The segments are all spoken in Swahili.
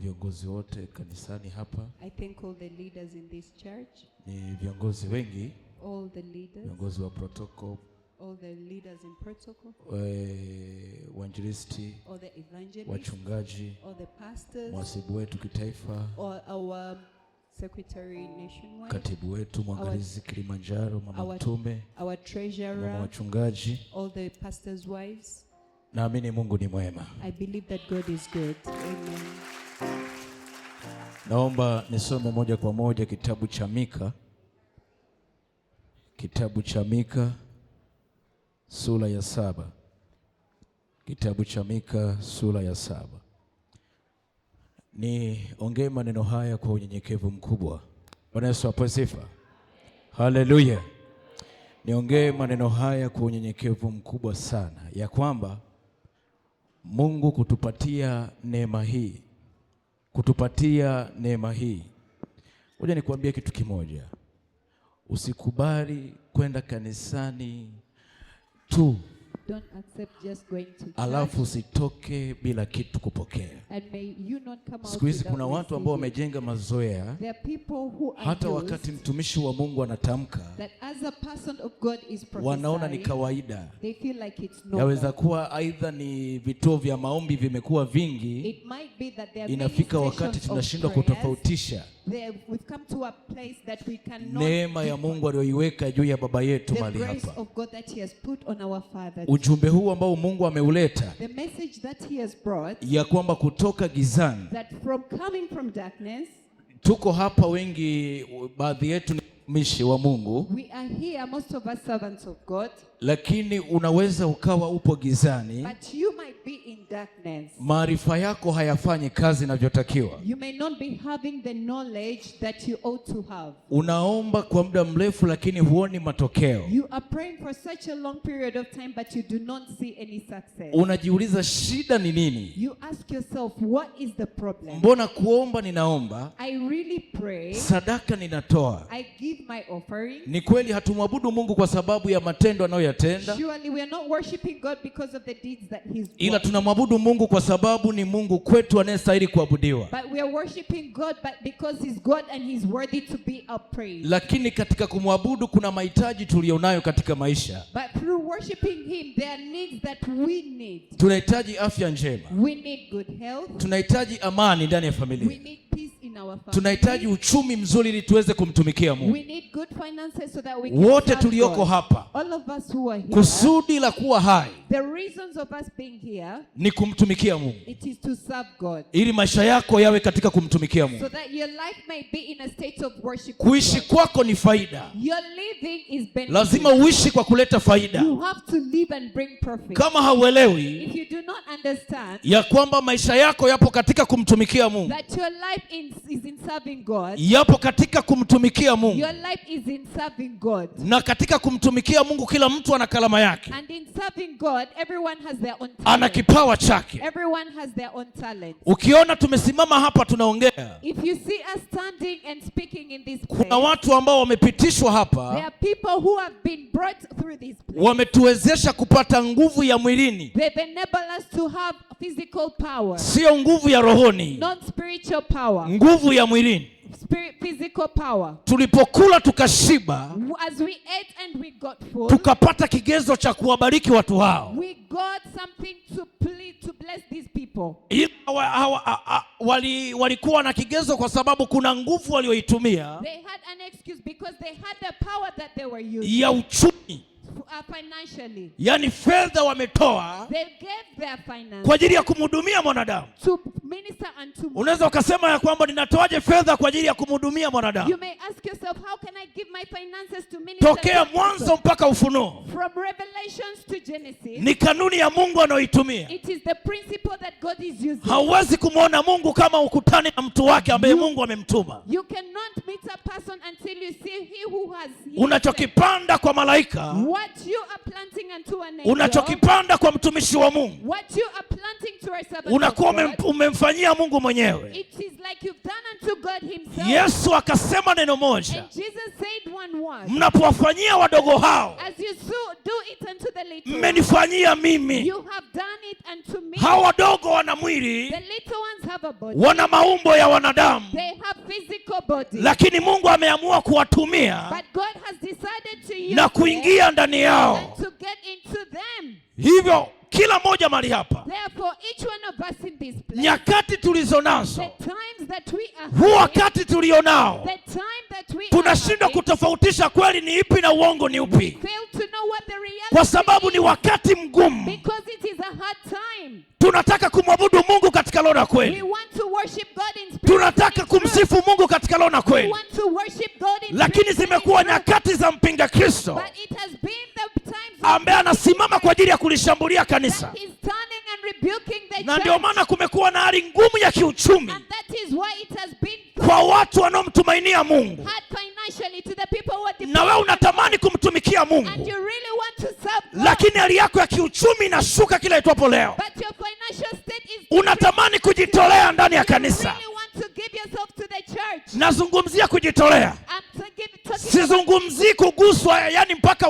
Viongozi wote kanisani hapa, I thank all the leaders in this church, ni viongozi wengi, all the leaders, viongozi wa protocol, all the leaders in protocol, wainjilisti, all the evangelists, wachungaji, all the pastors, mhasibu wetu kitaifa, all our secretary nationwide, katibu wetu mwangalizi Kilimanjaro, mama mtume, our mama treasurer, wachungaji. All the pastors' wives. Naamini Mungu ni mwema. I believe that God is good. Amen. Naomba nisome moja kwa moja kitabu cha Mika, kitabu cha Mika sura ya 7, kitabu cha Mika sura ya 7. Niongee maneno haya kwa unyenyekevu mkubwa. Bwana Yesu apewe sifa. Haleluya. Niongee maneno haya kwa unyenyekevu mkubwa sana, ya kwamba Mungu kutupatia neema hii, kutupatia neema hii. Ngoja nikuambie kitu kimoja. Usikubali kwenda kanisani tu Don't accept just going to church. Alafu usitoke bila kitu kupokea. And may you not come out Siku hizi without kuna watu ambao receiving. wamejenga mazoea, There are people who are hata used wakati mtumishi wa Mungu anatamka, that as a person of God is wanaona ni prophesying, kawaida. they feel like it's normal. Yaweza kuwa aidha ni vituo vya maombi vimekuwa vingi, It might be that there are many inafika wakati stations of tunashindwa prayers. kutofautisha We've come to a place that we cannot neema ya Mungu aliyoiweka juu ya baba yetu the mahali grace hapa. of God that He has put on our Father. Ujumbe huu ambao Mungu ameuleta The message that He has brought, ya kwamba kutoka gizani, that from coming from darkness, tuko hapa wengi, baadhi yetu ni watumishi wa Mungu, we are here, most of us servants of God, lakini unaweza ukawa upo gizani, but you might be in darkness. Maarifa yako hayafanyi kazi inavyotakiwa. You may not be having the knowledge that you ought to have. Unaomba kwa muda mrefu, lakini huoni matokeo. You are praying for such a long period of time, but you do not see any success. Unajiuliza shida ni nini? You ask yourself, what is the problem? Mbona kuomba ninaomba, I really pray. Sadaka ninatoa. I give my offering. Ni kweli hatumwabudu Mungu kwa sababu ya matendo anayoyatenda, Surely we are not worshiping God because of the deeds that He's ila done. tunamwabudu Mungu kwa sababu ni Mungu kwetu anayestahili kuabudiwa. But we are worshiping God but because He's God and He's worthy to be upraised. Lakini katika kumwabudu kuna mahitaji tuliyonayo katika maisha. But through worshiping Him, there are needs that we need. Tunahitaji afya njema, We need good health. Tunahitaji amani ndani ya We familia, need peace in our family. Tunahitaji uchumi mzuri ili tuweze kumtumikia Mungu. We need good finances so that we can Wote serve tulioko God. hapa, All of us who are here, kusudi la kuwa hai the reasons of us being here, ni kumtumikia Mungu, it is to serve God. Ili maisha yako yawe katika kumtumikia Mungu. So that your life may be in a state of worship to Kuishi God. Kwako ni faida, Your living is benefit. Lazima uishi kwa kuleta faida. You have to live and bring profit. Kama hauelewi If you do not understand ya kwamba maisha yako yapo katika kumtumikia Mungu, that your life is in serving God, yapo katika kumtumikia Mungu, your life is in serving God. Na katika kumtumikia Mungu kila mtu ana karama yake, And in serving God, everyone has their own ana talent. Kipawa chake. Everyone has their own talent. Ukiona tumesimama hapa tunaongea, If you see us standing and speaking in this kuna place, watu ambao wamepitishwa there hapa, are people who have been brought through this place. Wametuwezesha kupata nguvu ya mwilini, They've enabled us to have physical power, sio nguvu ya rohoni, not spiritual power, nguvu ya mwilini. Spirit, physical power. Tulipokula tukashiba, As we ate and we got full, tukapata kigezo cha kuwabariki watu hao. We got something to plead, to bless these people. Ila walikuwa na kigezo kwa sababu kuna nguvu walioitumia They had an excuse because they had the power that they were using ya uchumi, financially. Yaani fedha wametoa They gave their finance kwa ajili ya kumhudumia mwanadamu. To minister unto man. Unaweza ukasema ya kwamba ninatoaje fedha kwa ajili ya kumhudumia mwanadamu? You may ask yourself, how can I give my finances to minister Tokea to Mwanzo people? Mpaka Ufunuo From Revelations to Genesis, ni kanuni ya Mungu anayoitumia. It is the principle that God is using. Hauwezi kumwona Mungu kama ukutani na mtu wake ambaye Mungu amemtuma. You cannot meet a person until you see he who has he Unachokipanda kwa malaika, What you are planting unto an angel, unachokipanda kwa mtumishi wa Mungu, what you are planting to a servant of unakuwa God, umemfanyia Mungu mwenyewe. It is like you've done unto God himself. Yesu akasema neno moja And Jesus said one word. Mnapowafanyia wadogo hao, As you so do it unto the little ones, mmenifanyia mimi. you have done it unto me. Hawa wadogo wana mwili, The little ones have a body. Wana maumbo ya wanadamu, They have physical body. Lakini Mungu ameamua kuwatumia But God has decided to use na them kuingia ndani yao. And to get into them. Hivyo kila mmoja mahali hapa, Therefore, each one of us in this place, nyakati tulizo nazo, the times that we are huu having, wakati tulionao, the time that we are tunashindwa having, kutofautisha kweli ni ipi na uongo ni upi, fail to know what the reality kwa sababu ni is, wakati mgumu. Because it is a hard time. Tunataka kumwabudu Mungu katika roho na We kweli, want to worship God in spirit tunataka and in truth. Kumsifu Mungu katika roho na We kweli, want to worship God in lakini spirit and in zimekuwa truth. Nyakati za mpinga Kristo But it has been the times of ambaye anasimama kwa ajili ya kulishambulia kanisa, that he's turning and rebuking the na ndio church. Maana kumekuwa na hali ngumu ya kiuchumi And that is why it has been kwa watu wanaomtumainia Mungu, hard financially to the people who are na wewe dependent. Unatamani kumtumikia And Mungu, you really want to serve God. Lakini hali yako ya kiuchumi inashuka kila itwapo leo. But your financial state is Unatamani kujitolea ndani ya You kanisa. really want to give yourself to the church. Nazungumzia kujitolea, I'm to give, talking sizungumzii kuguswa, yani mpaka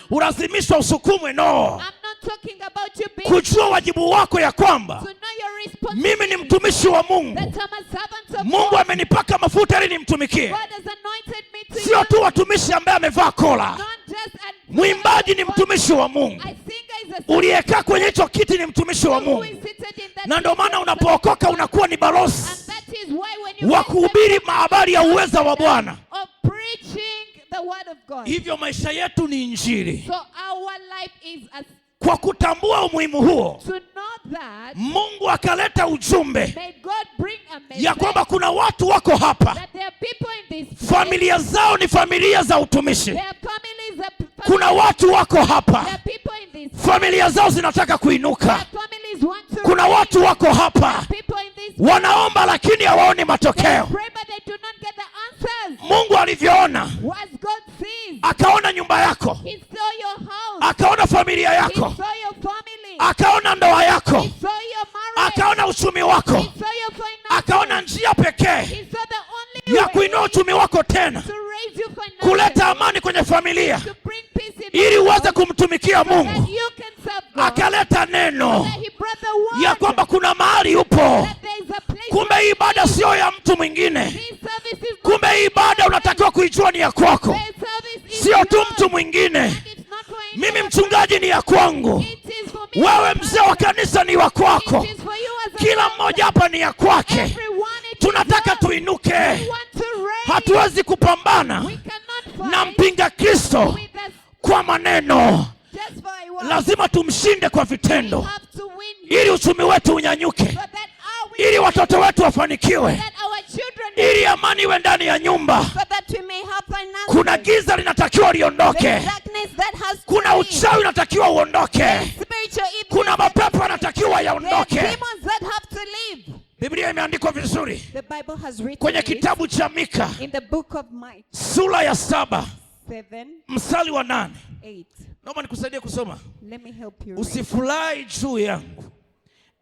ulazimishwa usukumwe. No, I'm not talking about you being kujua wajibu wako ya kwamba to know your responsibility. Mimi ni mtumishi wa Mungu. That I'm a servant of Mungu God. Amenipaka mafuta ili nimtumikie, God has anointed me to sio use tu watumishi ambaye amevaa kola. Not just an Mwimbaji ni mtumishi wa Mungu, A singer is a uliyekaa kwenye hicho kiti ni mtumishi wa who Mungu, is seated in that na ndio maana seat. Unapookoka unakuwa ni balozi And that is why when you wa get kuhubiri habari ya uweza wa Bwana. Of preaching the word of God. Hivyo maisha yetu ni Injili. So our life is as Kwa kutambua umuhimu huo, to know that Mungu akaleta ujumbe may God bring a message ya kwamba kuna watu wako hapa, that there are people in this place, familia zao ni familia za utumishi. their families are Kuna watu wako hapa, there are people in this familia zao zinataka kuinuka. Their families want to Kuna rise. Watu wako hapa People in this wanaomba lakini hawaoni they matokeo. Pray but they do not get the answers. Mungu alivyoona, As God sees, akaona nyumba yako, He saw your house, akaona familia He yako, saw your family, akaona ndoa yako, He saw your marriage, akaona uchumi wako, He saw your finances, akaona njia pekee He saw the only ya way kuinua uchumi wako tena, to raise you financially, kuleta amani kwenye familia, to bring peace in ili the uweze house, kumtumikia so that Mungu. you can serve God. Akaleta neno That He brought the word ya kwamba kuna mahali upo, that there is a place kumbe hii ibada siyo ya mtu mwingine, this service is not kumbe hii ibada unatakiwa kuijua ni ya kwako, the service is sio tu yours, mtu mwingine. And it's not for any Mimi other. Mchungaji ni ya kwangu, It is for me wewe as a mzee wa pastor. kanisa ni wa kwako, It is for you as a kila pastor. mmoja hapa ni ya kwake. Everyone it is Tunataka yours. Tuinuke, We want to raise. Hatuwezi kupambana We cannot fight na mpinga Kristo with us kwa maneno, just for a word. Lazima tumshinde kwa We vitendo, have to win ili uchumi wetu unyanyuke, so that our ili watoto wetu wafanikiwe, that our children may ili amani iwe ndani ya nyumba. So that we may have finances. Kuna giza linatakiwa liondoke, There's darkness that has to kuna leave. uchawi unatakiwa uondoke, Spiritual evil. Kuna mapepo yanatakiwa There are yaondoke. Demons that have to leave. Biblia imeandikwa vizuri The Bible has written kwenye it kitabu cha Mika in the book of Micah sura ya 7 7, mstari wa 8. 8. Naomba nikusaidie kusoma. Let me help you read. Usifurahi juu yangu,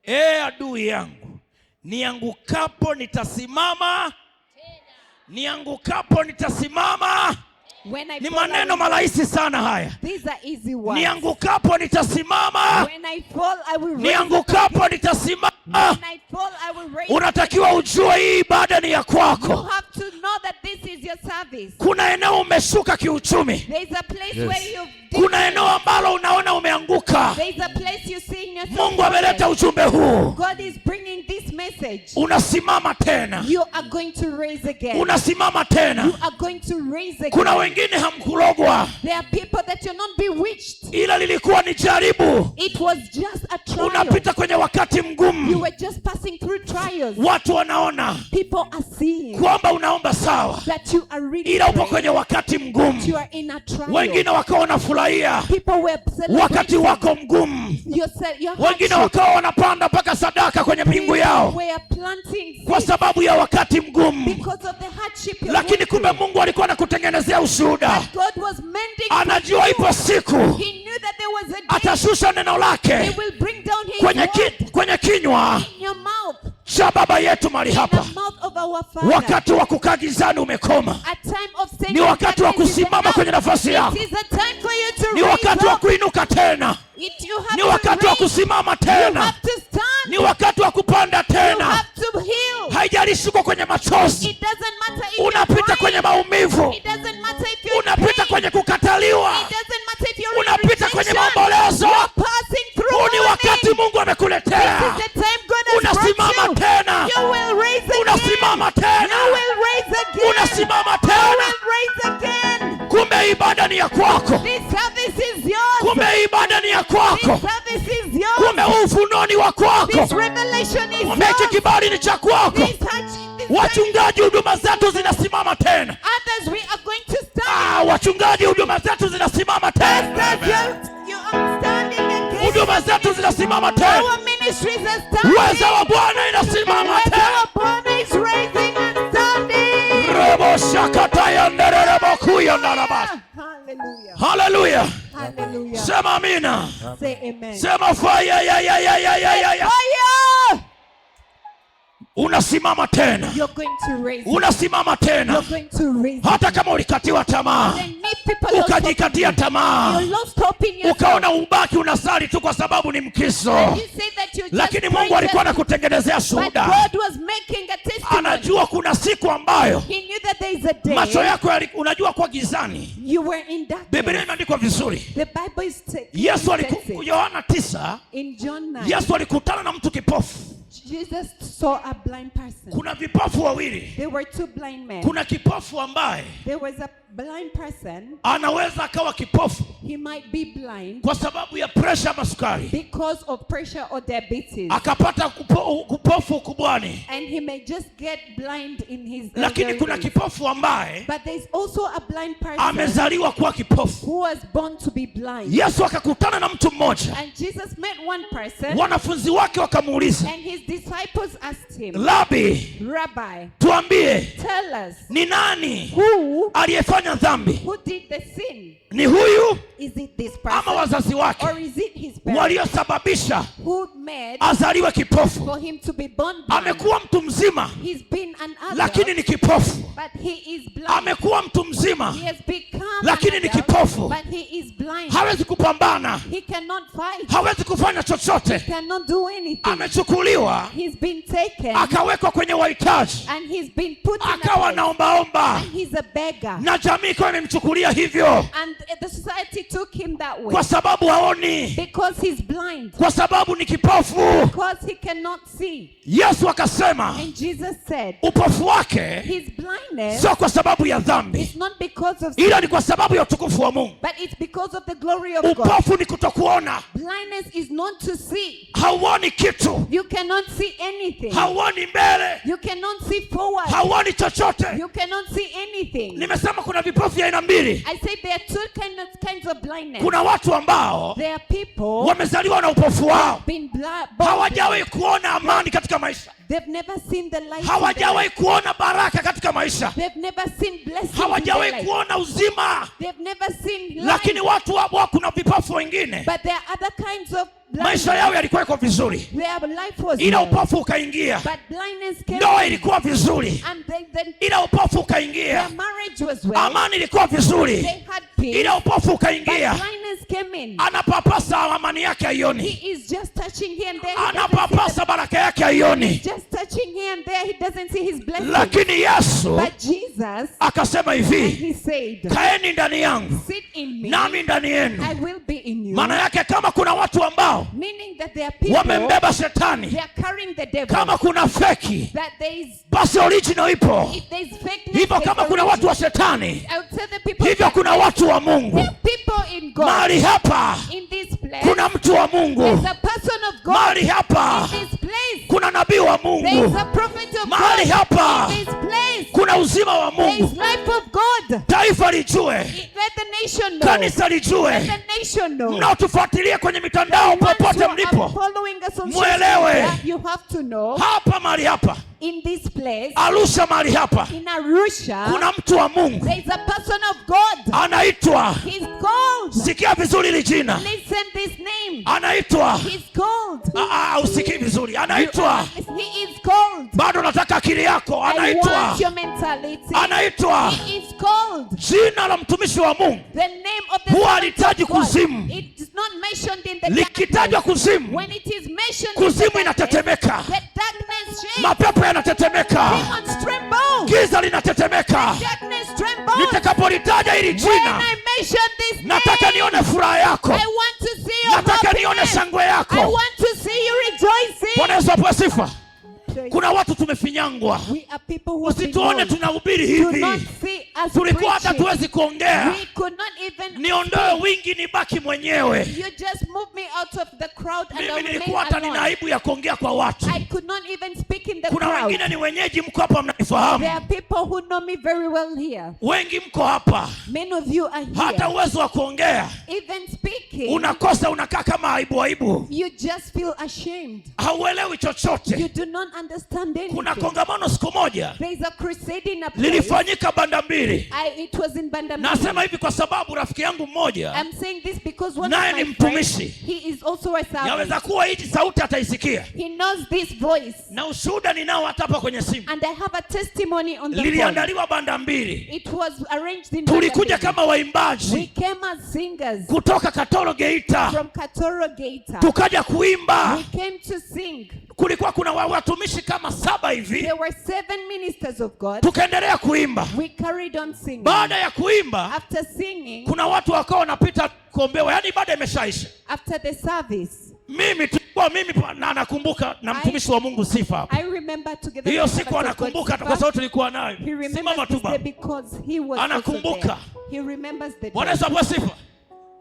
ee adui yangu, niangukapo nitasimama, niangukapo nitasimama. When I Ni fall, I maneno will- marahisi sana haya. These are easy words. Niangukapo nitasimama, When I fall, I will raise. Niangukapo nitasimama. When I fall, I will raise. Unatakiwa ujue hii ibada ni ya You kwako. Have to know that this is your service. Kuna eneo umeshuka kiuchumi, There is a place Yes. where you've kuna eneo ambalo unaona umeanguka. There is a place you see in yourself. Mungu ameleta ujumbe huu, God is bringing this message. Unasimama tena, You are going to raise again. Unasimama You tena. Are going to raise again. Kuna wengine hamkulogwa, There are people that you're not bewitched. Ila lilikuwa ni jaribu. It was just a trial. Unapita kwenye wakati You mgumu, were just passing through trials. Watu wanaona People are seeing kwamba unaomba sawa, that you are really ila upo praying. Kwenye wakati You mgumu. Are in a trial. Wengine wakawa wanafurahia People were celebrating wakati wako mgumu, your wengine hardship. Wakawa wanapanda mpaka sadaka kwenye mbingu People yao were planting kwa seeds sababu ya wakati mgumu, because of the hardship you're lakini going kumbe through. Mungu alikuwa anakutengenezea ushuhuda. God was mending. Anajua ipo siku He knew that there was a day atashusha neno He lake will bring down his kwenye, word kwenye kinywa in your mouth cha cha baba yetu mahali In hapa, the mouth of our Father. Wakati wa kukaa gizani umekoma. A time of Ni wakati wa kusimama kwenye nafasi yako. It is a time for you to Ni raise wakati wa up. kuinuka tena. You have Ni to wakati wa raise. kusimama You tena. have to stand. Ni wakati wa kupanda You tena. have to heal. Haijalishi uko kwenye machozi, It doesn't matter if you're unapita crying. kwenye maumivu, It doesn't matter if you're in unapita pain. kwenye kukataliwa, It doesn't matter if you're in unapita kwenye rejection. maombolezo. You're passing through Huu ni wakati mourning. Mungu amekuletea. This is the time God has brought Unasimama you. tena, You will raise again. Unasimama tena, You will raise again. Unasimama You tena. will raise again. Kumbe ibada ni ya kwako, This service is yours. Kumbe ibada ni ya This kwako, service is yours. Kumbe huu ufunuo ni wa This kwako, revelation is kumbe hiki yours. kibali ni cha kwako. This Wachungaji, huduma zetu zinasimama tena. Others, we are going to stand. Ah, wachungaji, huduma zetu zinasimama tena. Pastors, you are standing again. Huduma zetu zinasimama tena. Our ministries are standing. Uweza wa Bwana inasimama Uweza tena. wa Bwana is raising and standing. Robo shakata ya nderere bokuya ndarabas. Hallelujah. Hallelujah. Hallelujah. Sema amina. Say amen. Sema fire ya ya ya ya ya ya ya. Fire! Unasimama tena. You're going to raise. Unasimama tena. You're going to raise. Hata kama ulikatiwa tamaa, Then if people lost hope, ukajikatia tamaa, you lost hope in yourself. ukaona ubaki unasali tu kwa sababu ni Mkristo, You say that you just lakini pray Mungu alikuwa just- anakutengenezea But shuhuda. God was making a testimony. Anajua kuna siku ambayo He knew that there is a day macho yako unajua kwa gizani. you were in darkness. Biblia imeandikwa vizuri. The Bible is Yesu says it. Yohana 9, In John 9, Yesu alikutana na mtu kipofu. Jesus saw a blind person. Kuna vipofu wawili. There were two blind men. Kuna kipofu ambaye There was a blind person. anaweza akawa kipofu He might be blind kwa sababu ya presha ama sukari, because of pressure or diabetes. akapata kupofu ukubwani. And he may just get blind in his Lakini elderly kuna days. kipofu ambaye But there's also a blind person amezaliwa kuwa kipofu. who was born to be blind. Yesu akakutana na mtu mmoja, And Jesus met one person, wanafunzi wake wakamuuliza, and his disciples asked him, Rabi, Rabbi, tuambie tell us ni nani who aliyefanya dhambi? who did the sin? Ni huyu Is it this ama person wazazi wake or is it his parents waliosababisha who made azaliwe kipofu? for him to be born blind? Amekuwa mtu mzima He's been an adult, lakini ni kipofu. but he is blind. Amekuwa mtu mzima He has become lakini an ni adult, kipofu. but he is blind. Hawezi kupambana, He cannot fight. hawezi kufanya chochote. Cannot do anything. Amechukuliwa He's been taken akawekwa kwenye wahitaji, and he's been put in a akawa place, naombaomba, and he's a beggar. na jamii ikawa imemchukulia hivyo And the society took him that way kwa sababu haoni, because he's blind, kwa sababu ni kipofu. because he cannot see. Yesu akasema And Jesus said, upofu wake his blindness sio kwa sababu ya dhambi, is not because of sin, ila ni kwa sababu ya utukufu wa Mungu. but it's because of the glory of God. Upofu ni kutokuona, Blindness is not to see. hauoni kitu, You cannot see anything. hauoni mbele, You cannot see forward. hauoni chochote. You cannot see anything. Nimesema kuna vipofu ya aina mbili. I say there are two kinds of blindness. Kuna watu ambao There are people wamezaliwa na upofu wao, been born hawajawahi kuona amani katika maisha, They've never seen the light in their hawajawahi life. kuona baraka katika maisha, They've never seen blessing in their hawajawahi life. kuona uzima. They've never seen life. Lakini watu wa kuna vipofu wengine But there are other kinds of blindness. maisha yao yalikuwa yako vizuri, Their life was ila well, upofu ukaingia. but blindness came Ndoa in, ilikuwa vizuri, and then ila upofu ukaingia. their marriage was well. Amani ilikuwa vizuri, They had peace, ila upofu but ukaingia. blindness came in. Anapapasa amani yake haioni, He is just touching here and there. He doesn't see anapapasa baraka yake haioni. just touching here and there. He doesn't see his blessing. Lakini Yesu But Jesus, akasema hivi, he said, kaeni ndani yangu sit in me, nami ndani yenu. I will be in you. Maana yake kama kuna watu ambao Meaning that there are people, wamembeba shetani, they are carrying the devil. kama kuna feki That there is, basi original ipo. if there is fakeness, Hivyo there's kama kuna watu wa original. shetani, I would tell the people hivyo that kuna watu wa Mungu. there are people in God. Mahali hapa In this place, kuna mtu wa Mungu. there's a person of God. Mahali hapa In this place, kuna nabii wa there is Mungu. a prophet of Mahali God. hapa In this place, kuna uzima wa there is Mungu. life of God. Taifa lijue, Let the nation know. kanisa Let lijue, the nation know. mnaotufuatilia kwenye mitandao Ones who popote are mlipo, following us on social Mwelewe. media, you have to know hapa mahali hapa in this place, Arusha, mahali hapa in Arusha, kuna mtu wa Mungu there is a person of God. anaitwa He's called Sikia vizuri hili jina, Listen this name. Anaitwa He's called. Ah, ah, usikii vizuri, anaitwa He is called. Bado nataka akili yako, I anaitwa want your mentality. Anaitwa He is called. Jina la mtumishi wa Mungu The name of the huwa servant halitaji of God. kuzimu. It is not mentioned in the Likitajwa darkness. kuzimu, When it is mentioned in kuzimu the darkness, inatetemeka, the darkness shakes. Mapepo yanatetemeka, Demons tremble. Giza linatetemeka. Darkness trembles. Nitakapolitaja hili When jina, I mention this nataka name, nione furaha yako, I want to see your nataka nione happiness. shangwe I yako. want to see you rejoicing. Bwana Yesu apewe sifa. Kuna watu tumefinyangwa, We are people who have been usituone known. tunahubiri Do hivi, not see us tulikuwa hata preaching. tuwezi kuongea. We could not even Niondoe wingi, nibaki mwenyewe. You just move me out of the crowd and I Mimi remain nilikuwa hata nina alone. aibu ya kuongea kwa watu. I could not even speak in the Kuna crowd. wengine ni wenyeji, mko hapa mnanifahamu, There are people who know me very well here. Wengi mko hapa, Many of you are hata here. uwezo wa kuongea Even speaking, unakosa, unakaa kama aibu aibu, you just feel ashamed. Hauelewi chochote. You do not understand Kuna anything. kongamano siku moja There is a crusade in a place. Lilifanyika Banda Mbili. It was in Bandamini. Nasema hivi kwa sababu rafiki yangu mmoja I'm saying this because one naye of ni my friends, mtumishi. He is also a servant. Yaweza kuwa hii sauti ataisikia, He knows this voice. Na ushuhuda ninao hata hapa kwenye simu. And I have a testimony on the phone. Liliandaliwa Banda Mbili, It was arranged in tulikuja Bandamini. Kama We waimbaji came as singers kutoka Katoro Geita, from Katoro Geita. Tukaja kuimba. We came to sing. Kulikuwa kuna watumishi kama saba hivi, There were seven ministers of God. Tukaendelea kuimba. We carried on singing. Baada ya kuimba, After singing, kuna watu wakawa wanapita kuombewa, yaani ibada imeshaisha. After the service, Mimi tulikuwa mimi na nakumbuka na mtumishi wa Mungu Sifa hapa. I remember together Hiyo with siku servant of God anakumbuka Sifa. kwa sababu tulikuwa nayo. He remembers Simama tu this day baba. because he was also Anakumbuka. there. He remembers the day. Bwana Yesu apewe sifa.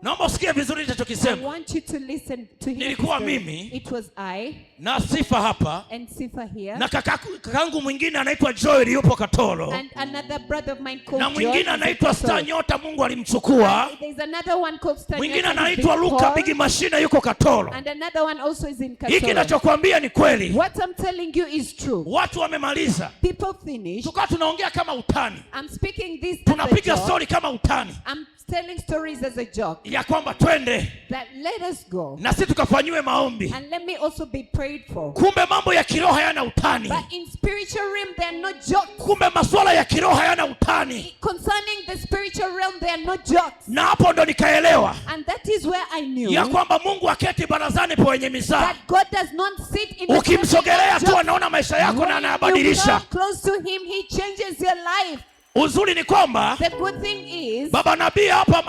Naomba usikie vizuri I nilichokisema. want you to listen to hear Nilikuwa the story. mimi It was I na Sifa hapa and Sifa here na kakangu mwingine anaitwa Joel yupo Katoro and another brother of mine called na mwingine Joel is in anaitwa Star Katoro. Nyota, Mungu alimchukua. There's another one called Star Mwingine Nyota who's anaitwa been Luka called, Bigi Mashina yuko Katoro. and another one also is in Hiki Katoro. ninachokuambia ni kweli. What I'm telling you is true. Watu wamemaliza, People finish. tukawa tunaongea kama utani, I'm speaking this as a tunapiga joke. stori kama utani I'm telling stories as a joke. Ya kwamba twende That let us go na sisi tukafanyiwe maombi. And let me also be prayed for. Kumbe mambo ya kiroho hayana utani. But in spiritual realm, there are no jokes. Kumbe masuala ya kiroho hayana utani. Concerning the spiritual realm, there are no jokes. Na hapo ndo nikaelewa And that is where I knew ya kwamba Mungu aketi barazani pa wenye mizaa, that God does not sit in the ukimsogelea assembly tu of anaona maisha yako na When you anayabadilisha. come close to him, he changes your life. Uzuri ni kwamba The good thing is, baba nabii hapa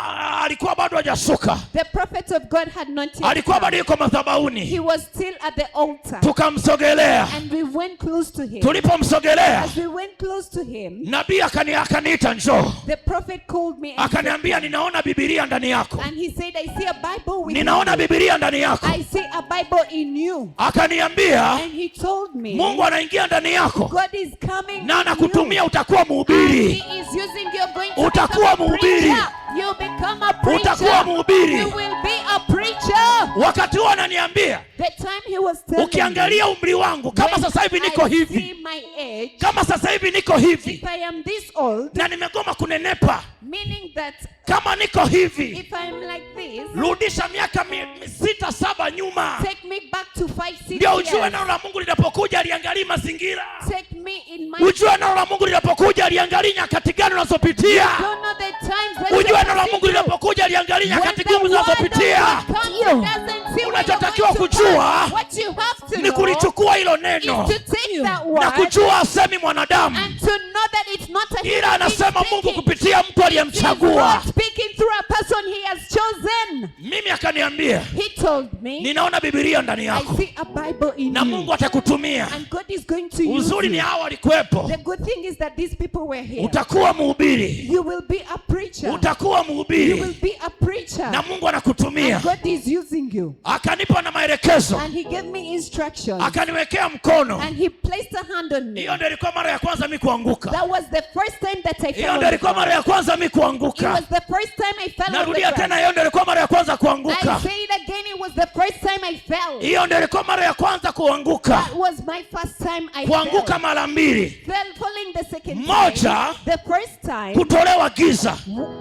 alikuwa bado hajasuka, the prophet of God had not yet alikuwa come. bado yuko madhabahuni. He was still at the altar. Tukamsogelea, And we went close to him. Tulipomsogelea As we went close to him, nabii akaniita njoo, the prophet called me and, akaniambia ninaona Bibilia ndani yako, and he said, "I see a Bible with ninaona you. Bibilia ndani yako. I see a Bible in you." Akaniambia And he told me, Mungu anaingia ndani yako "God is coming na in you. anakutumia, utakuwa mhubiri. He is using you. You're going to Utakuwa become a mhubiri. preacher. You become a preacher. Utakuwa mhubiri. You will be a preacher." Wakati huo ananiambia, The time he was telling me, ukiangalia umri wangu kama when sasa hivi niko I hivi, see my age, kama sasa hivi niko hivi if I am this old, na nimegoma kunenepa, meaning that kama niko hivi, if I am like this, rudisha miaka 6 7 nyuma, take me back to 5, 6 ndio ujue years. neno la Mungu linapokuja aliangalii mazingira. Take me in my Ujue neno la Mungu linapokuja aliangalii nyakati gani unazopitia. Don't know the times that Ujue you're neno la Mungu passing through. linapokuja aliangalii When nyakati the gumu word of unazopitia. God comes, it doesn't see where you're Unachotakiwa going to kujua pass. What you have to ni know kulichukua hilo neno is to take that na word kujua asemi mwanadamu, and to know that it's not a ila human being anasema Mungu speaking. kupitia mtu It is aliyemchagua. God speaking through a person he has chosen. Mimi akaniambia He told me, ninaona Bibilia ndani "I yako see a Bible in na you. Mungu atakutumia. And God is going to use Uzuri ni you." hao walikuwepo. The good thing is that these people were here. Utakuwa mhubiri, You will be a preacher. Utakuwa You will mhubiri be a preacher. Na Mungu anakutumia. And God is using you. Akanipa na maelekezo, And he gave me instructions. Akaniwekea mkono. And he placed a hand on me. Hiyo ndio ilikuwa mara ya kwanza mi kuanguka. That was the first time that I fell Hiyo on ndio the ilikuwa ground. mara ya kwanza mi It kuanguka. was the first time I fell on the Narudia ground. tena, hiyo ndio ilikuwa mara ya kwanza I kuanguka. say it again, it was the first time I fell. Hiyo ndio ilikuwa mara ya kwanza kuanguka, That was my first time I kuanguka fell. mara mbili. Fell, falling the second time. Moja, The first time, kutolewa giza.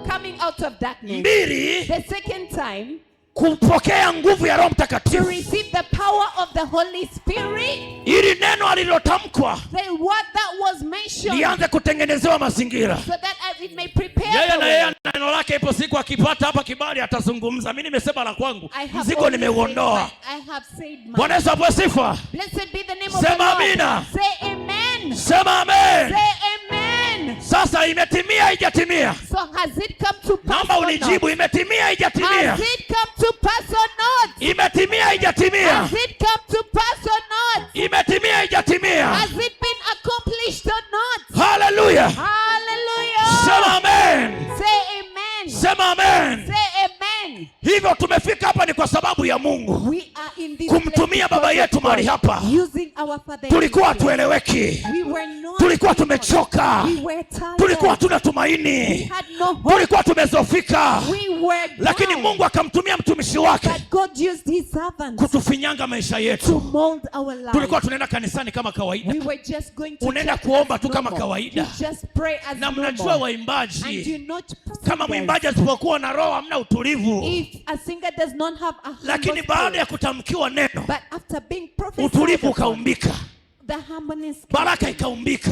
Coming out of darkness. Mbili, The second time, kupokea nguvu ya Roho to Mtakatifu receive the power of the Holy Spirit, ili neno alilotamkwa the word that was mentioned, lianze kutengenezewa mazingira. so that it may prepare Yeye the na yeye way. ana neno lake, ipo siku akipata hapa kibali atazungumza. Mimi nimesema la kwangu, I have mzigo only said nimeuondoa. mine. I have said mine. Bwana Yesu apewe sifa. Blessed be the name of Sema the Lord. amina. Say amen. Sema amen. Say amen. Sasa imetimia, haijatimia? So has it come to pass Naomba or not? unijibu, imetimia, haijatimia? Has it come to pass or not? Imetimia, haijatimia? Has it come to pass or not? Imetimia, haijatimia? Has it been accomplished or not? Haleluya! Hallelujah. Sema amen. Say amen. Sema amen. Say amen. Hivyo tumefika hapa ni kwa sababu ya Mungu We are in this kumtumia place baba because yetu of mahali God, hapa. using our father in Tulikuwa this place. hatueleweki, We were not tulikuwa able. tumechoka, We were tired. tulikuwa hatuna We tumaini, had no hope. tulikuwa tumezofika, We were lakini down. Mungu akamtumia mtumishi wake But God used his servants kutufinyanga maisha to yetu. mold our lives. Tulikuwa tunaenda kanisani kama kawaida, We were just going to unaenda church kuomba as tu kama normal. kawaida. You just pray as Na mnajua normal. And waimbaji, you not kama singers. mwimbaji asipokuwa na roho hamna utulivu, If a singer does not have a humble lakini baada ya spirit, kutamkiwa neno but after being prophesied utulivu upon, ukaumbika, the harmonies came baraka ikaumbika.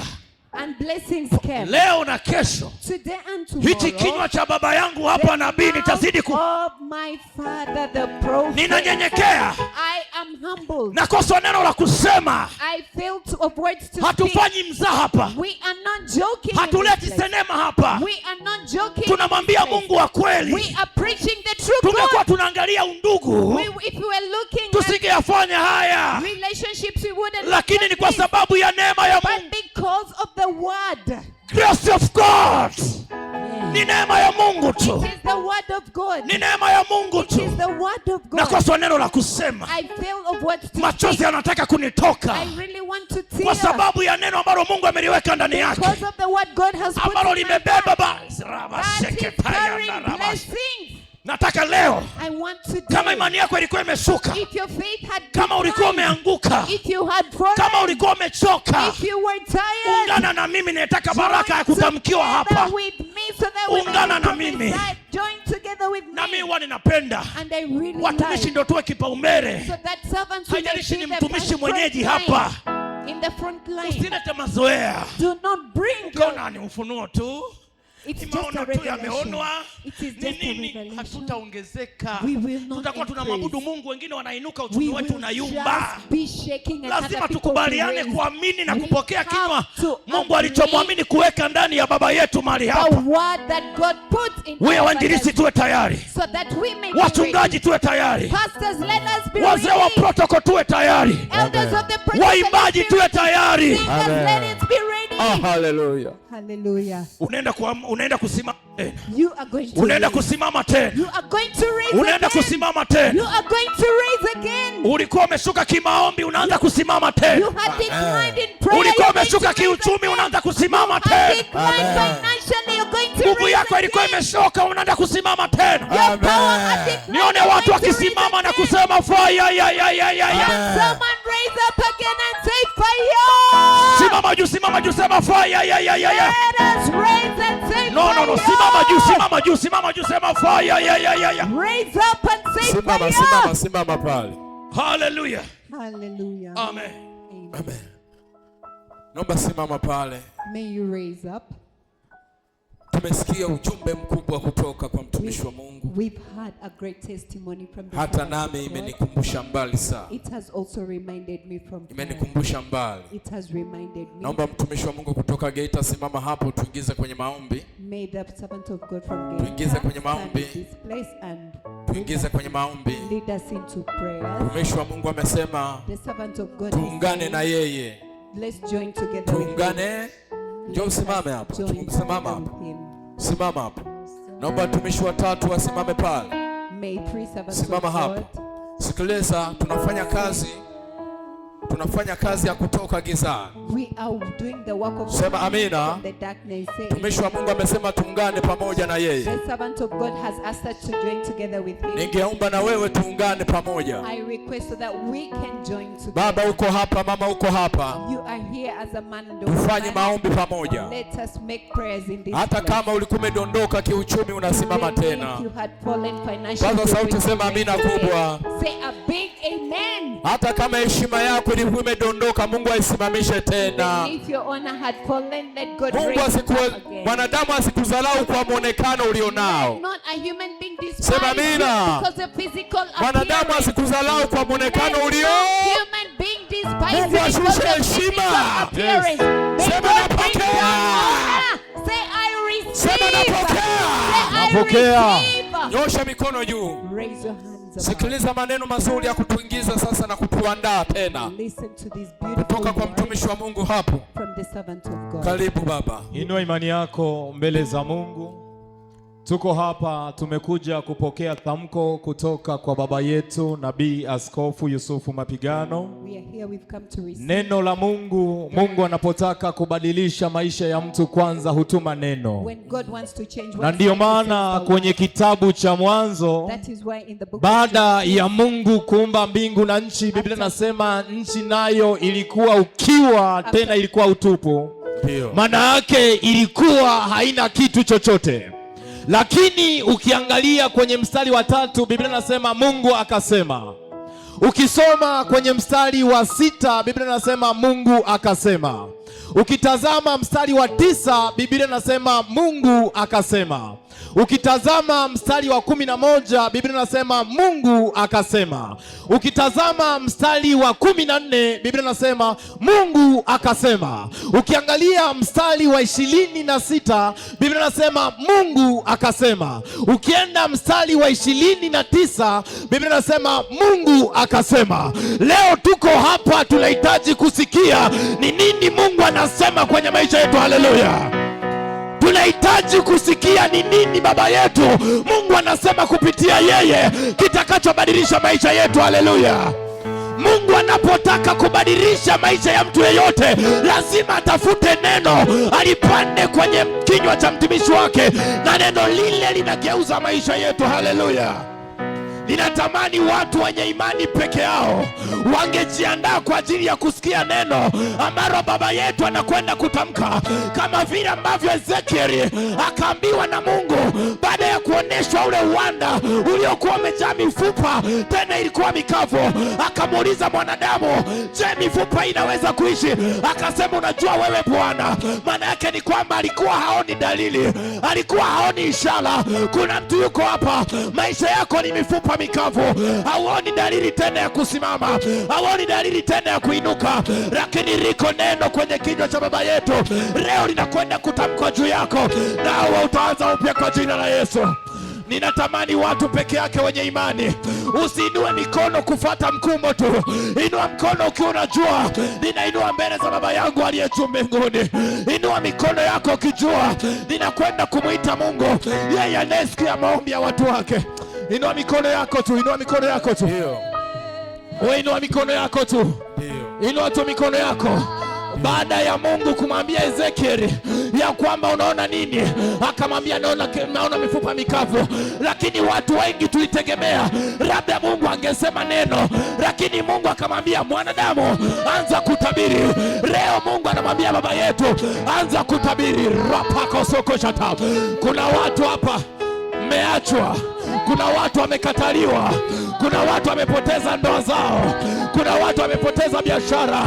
And blessings came. Leo na kesho Today and hichi tomorrow, kinywa cha baba yangu hapa the nabii mouth nitazidi ku of my father the prophet. Ninanyenyekea, I am humbled. nakosa neno la kusema. I fail to of words to speak. Hatufanyi mzaha hapa, We are not joking in hatuleti this place. senema hapa, We are not joking in tunamwambia this place. Mungu wa kweli. We are preaching the true Tungekuwa God. tunaangalia undugu, If we were looking at tusingeyafanya haya, relationships, we wouldn't have lakini done ni kwa this. sababu ya neema ya Mungu, But because of the word. Grace of God, ni neema ya Mungu tu, It is the word of God. ni neema ya Mungu It tu. is the word of God. Nakosa neno la kusema, I fail of words to machozi speak. yanataka kunitoka I really want to kwa tear sababu ya neno ambalo Mungu ameliweka ndani yake, because of the word God has put ambalo in my limebeba heart. ba That is carrying blessings. Nataka leo, I want to kama imani yako ilikuwa imeshuka, If your faith had kama ulikuwa declined, umeanguka, if you had fallen, kama ulikuwa umechoka, if you were tired, ungana na mimi. Nataka baraka ya join kutamkiwa together hapa. with me so that we may Ungana be na mimi. prophesied. Join together with Na mimi me. huwa ninapenda And I really watumishi like ndio tuwe kipaumbele. so that servants who may Haijalishi be ni the mtumishi first mwenyeji front line, hapa, in the front line. usilete mazoea. Do not bring your, Ukaona ni ufunuo tu, it's ni just a maono tu revelation. yameonwa, It is ni just a nini? revelation. Hatutaongezeka, We will not tutakuwa tunamwabudu increase. Mungu, wengine wanainuka, We uchumi wetu will unayumba. just be shaking and Lazima other people will tukubaliane raise. kuamini na We kupokea have kinywa to Mungu agree alichomwamini kuweka ndani ya baba yetu mahali the hapa. word that God put in Wewe our wainjilisti fathers, tuwe tayari, so that we may be wachungaji ready. tuwe tayari, Pastors, let us be wazee wa ready. protoko tuwe tayari, Elders of the protocol, waimbaji tuwe tayari. singers, let it be ready. Ah, hallelujah. Hallelujah. Unaenda kusimama tena, You are going to unaenda raise. kusimama tena, You are going to raise unaenda again. kusimama You tena. are going to raise again. Ulikuwa umeshuka kimaombi, unaanza kusimama You tena. had declined in prayer. Ulikuwa You're going to umeshuka raise kiuchumi, again. unaanza kusimama Had tena. declined Amen. financially. You're going to Nguvu raise yako ilikuwa again. imeshoka, unaanza kusimama tena. Your power had Amen. declined. Nione You're watu going to raise wakisimama na again. kusema fire, ya, ya, ya, ya, ya. Amen. Someone raise up again and say fire. Simama juu, simama juu, sema fire, ya, ya, ya, ya. Let us raise and say No, no, no, fire. simama juu, simama juu, simama juu, sema fire, ya, ya, ya, ya. Raise up and say Simama, fire. simama, simama pale. Hallelujah. Hallelujah. Amen. Amen. Amen. Naomba simama pale. May you raise up. Tumesikia ujumbe mkubwa kutoka kwa mtumishi wa Mungu, We've had a great testimony from the hata servant nami of God. imenikumbusha mbali sana, It has also reminded me from prayer. imenikumbusha mbali. It has reminded me. Naomba mtumishi wa Mungu kutoka Geita simama hapo, tuingize kwenye maombi, May the servant of God from Tuingize Geita kwenye stand maombi. in this place and tuingize kwenye maombi. lead us into prayers. Mtumishi wa Mungu amesema The servant of God is tuungane na saying, yeye, let's join together with him. tuungane. Njoo usimame hapa, Join simama together hapa, with him. simama hapa. Naomba watumishi watatu wasimame pale. May three servants Simama of hapa. God Sikiliza, tunafanya kazi, Tunafanya kazi ya kutoka gizani. We are doing the work of Sema coming amina. from the darkness. Say Mtumishi wa Mungu amesema tuungane pamoja na yeye. The servant of God has asked us to join together with him. Ningeomba na wewe tuungane pamoja. I request so that we can join together. Baba uko hapa, mama uko hapa, You are here as a man and a tufanye woman. maombi pamoja. Let us make prayers in this Hata place. kama ulikuwa umedondoka kiuchumi, unasimama Even tena. if you had fallen financially, Paza sauti, you're sema going to amina rise kubwa. again. Say a big amen. Hata kama heshima yako ilikuwa imedondoka, Mungu aisimamishe tena. Even if your honor had fallen, let God Mungu raise it asikuwe, up again. mwanadamu asikudharau kwa mwonekano ulionao. Let not a human being despise Sema you amina. because of physical Mwanadamu appearance. asikudharau kwa mwonekano Let ulio. no human being despise Mungu you because ashushe of heshima. physical appearance. May Sema God bring napokea. down honor. Say I receive. Sema napokea. Say I Napokea. receive. Nyosha mikono juu. Raise your hands above. Sikiliza maneno mazuri ya kutuingiza sasa na kutuandaa tena Listen to these beautiful kutoka kwa words mtumishi wa Mungu hapo. from the servant of God. Karibu baba. Inua imani yako mbele za Mungu. Tuko hapa, tumekuja kupokea tamko kutoka kwa baba yetu Nabii Askofu Yusufu Mapigano. We are here, we've come to receive. Neno la Mungu. Mungu anapotaka kubadilisha maisha ya mtu, kwanza hutuma neno, When God wants to change na one's ndiyo life, he sends maana the kwenye word. kitabu cha Mwanzo, That is why in the book of baada Genesis, ya Mungu kuumba mbingu na nchi, Biblia inasema nchi nayo ilikuwa ukiwa, tena ilikuwa utupu. Ndio. Maana yake ilikuwa haina kitu chochote. Lakini ukiangalia kwenye mstari wa 3, Biblia inasema Mungu akasema. Ukisoma kwenye mstari wa 6, Biblia inasema Mungu akasema. Ukitazama mstari wa 9, Biblia inasema Mungu akasema. Ukitazama mstari wa 11, Biblia inasema Mungu akasema. Ukitazama mstari wa 14, Biblia inasema Mungu akasema. Ukiangalia mstari wa 26, Biblia inasema Mungu akasema. Ukienda mstari wa 29, Biblia inasema Mungu akasema. Leo tuko hapa tunahitaji kusikia ni nini Mungu anasema kwenye maisha yetu. Haleluya. Tunahitaji kusikia ni nini baba yetu Mungu anasema kupitia yeye kitakachobadilisha maisha yetu. Haleluya. Mungu anapotaka kubadilisha maisha ya mtu yeyote lazima atafute neno alipande kwenye kinywa cha mtumishi wake, na neno lile linageuza maisha yetu. Haleluya. Ninatamani watu wenye imani peke yao wangejiandaa kwa ajili ya kusikia neno ambalo baba yetu anakwenda kutamka, kama vile ambavyo Ezekieli akaambiwa na Mungu baada ya kuoneshwa ule uwanda uliokuwa umejaa mifupa, tena ilikuwa mikavu. Akamuuliza mwanadamu, je, mifupa inaweza kuishi? Akasema, unajua wewe Bwana. Maana yake ni kwamba alikuwa haoni dalili, alikuwa haoni ishara. Kuna mtu yuko hapa, maisha yako ni mifupa mikavu, hauoni dalili tena ya kusimama, hauoni dalili tena ya kuinuka, lakini liko neno kwenye kinywa cha baba yetu leo linakwenda kutamkwa juu yako, nawe utaanza upya kwa jina la Yesu. Ninatamani watu peke yake wenye imani, usiinue mikono kufata mkumbo tu. Inua mkono ukiwa unajua ninainua mbele za baba yangu aliye juu mbinguni. Inua mikono yako ukijua ninakwenda kumuita Mungu, yeye anayesikia maombi ya watu wake. Inua mikono yako tu, inua mikono yako tu. Ndio. Wewe inua mikono yako tu. Ndio. Inua tu mikono yako. Baada ya Mungu kumwambia Ezekieli ya kwamba unaona nini, akamwambia naona mifupa mikavu. Lakini watu wengi tulitegemea labda Mungu angesema neno, lakini Mungu akamwambia mwanadamu, anza kutabiri. Leo Mungu anamwambia baba yetu, anza kutabiri. Rapako soko shata. Kuna watu hapa mmeachwa, kuna watu wamekataliwa, kuna watu wamepoteza ndoa zao, kuna watu wamepoteza biashara.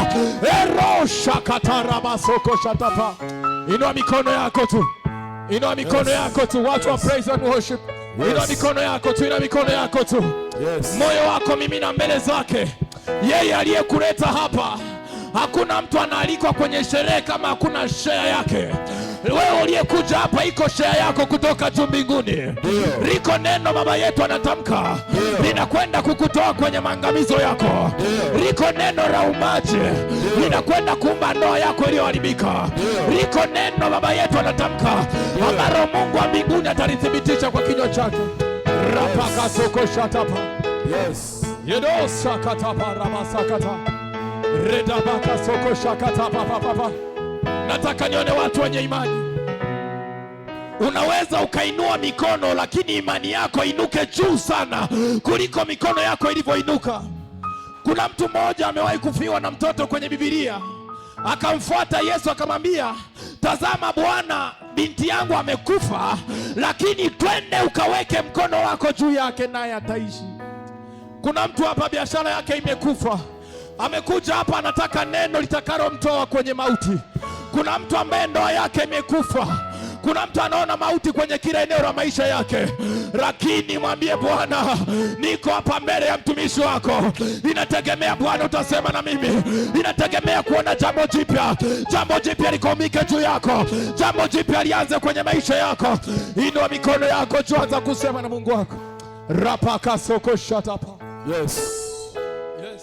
Erosha katara masoko shatapa. Inua mikono yako tu, inua mikono yako tu, watu wa praise and worship. Inua mikono yako tu, inua mikono yako tu. Moyo wako mimina mbele zake, yeye aliyekuleta hapa. Hakuna mtu anaalikwa kwenye sherehe kama hakuna share yake. Wewe uliyekuja hapa, iko share yako kutoka juu mbinguni. Liko neno baba yetu anatamka linakwenda kukutoa kwenye maangamizo yako. Liko neno la umaji linakwenda kuumba ndoa yako iliyoharibika. Liko neno baba yetu anatamka ambalo Mungu wa mbinguni atalithibitisha kwa kinywa chake. Rapaka soko shatapa. Yes. Yedosa katapa rabasakata. Redabaka soko shakata pa pa pa pa. Nataka nione watu wenye imani. Unaweza ukainua mikono, lakini imani yako inuke juu sana kuliko mikono yako ilivyoinuka. Kuna mtu mmoja amewahi kufiwa na mtoto kwenye Biblia, akamfuata Yesu akamwambia, tazama Bwana, binti yangu amekufa, lakini twende ukaweke mkono wako juu yake, naye ataishi. Kuna mtu hapa biashara yake imekufa, amekuja hapa anataka neno litakalomtoa kwenye mauti. Kuna mtu ambaye ndoa yake imekufa. Kuna mtu anaona mauti kwenye kila eneo la maisha yake, lakini mwambie Bwana, niko hapa mbele ya mtumishi wako, ninategemea Bwana utasema na mimi, ninategemea kuona jambo jipya, jambo jipya likomike juu yako, jambo jipya lianze kwenye maisha yako. Inua mikono yako juu, anza kusema na Mungu wako. Rapaka soko shatapa. Yes. Yes.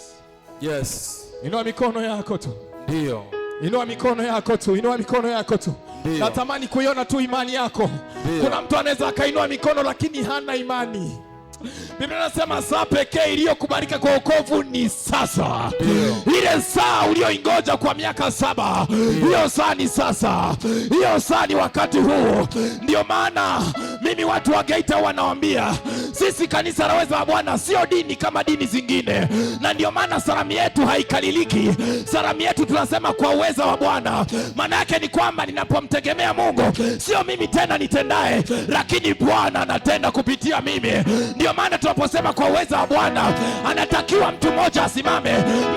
Yes. Inua mikono yako tu. Ndio. Inua mikono yako tu, inua mikono yako tu. Ndio. Natamani kuiona tu imani yako. Ndio. Kuna mtu anaweza akainua mikono lakini hana imani. Biblia inasema saa pekee iliyokubalika kwa wokovu ni sasa. Ndio. Ile saa uliyoingoja kwa miaka 7, hiyo saa ni sasa, hiyo saa ni wakati huu. Ndio maana mimi watu wa Geita wanawaambia sisi kanisa la Uweza wa Bwana sio dini kama dini zingine, na ndio maana salamu yetu haikaliliki. Salamu yetu tunasema kwa uweza wa Bwana. Maana yake ni kwamba ninapomtegemea Mungu sio mimi tena nitendaye, lakini Bwana anatenda kupitia mimi. Ndio maana tunaposema kwa uweza wa Bwana, anatakiwa mtu mmoja asimame,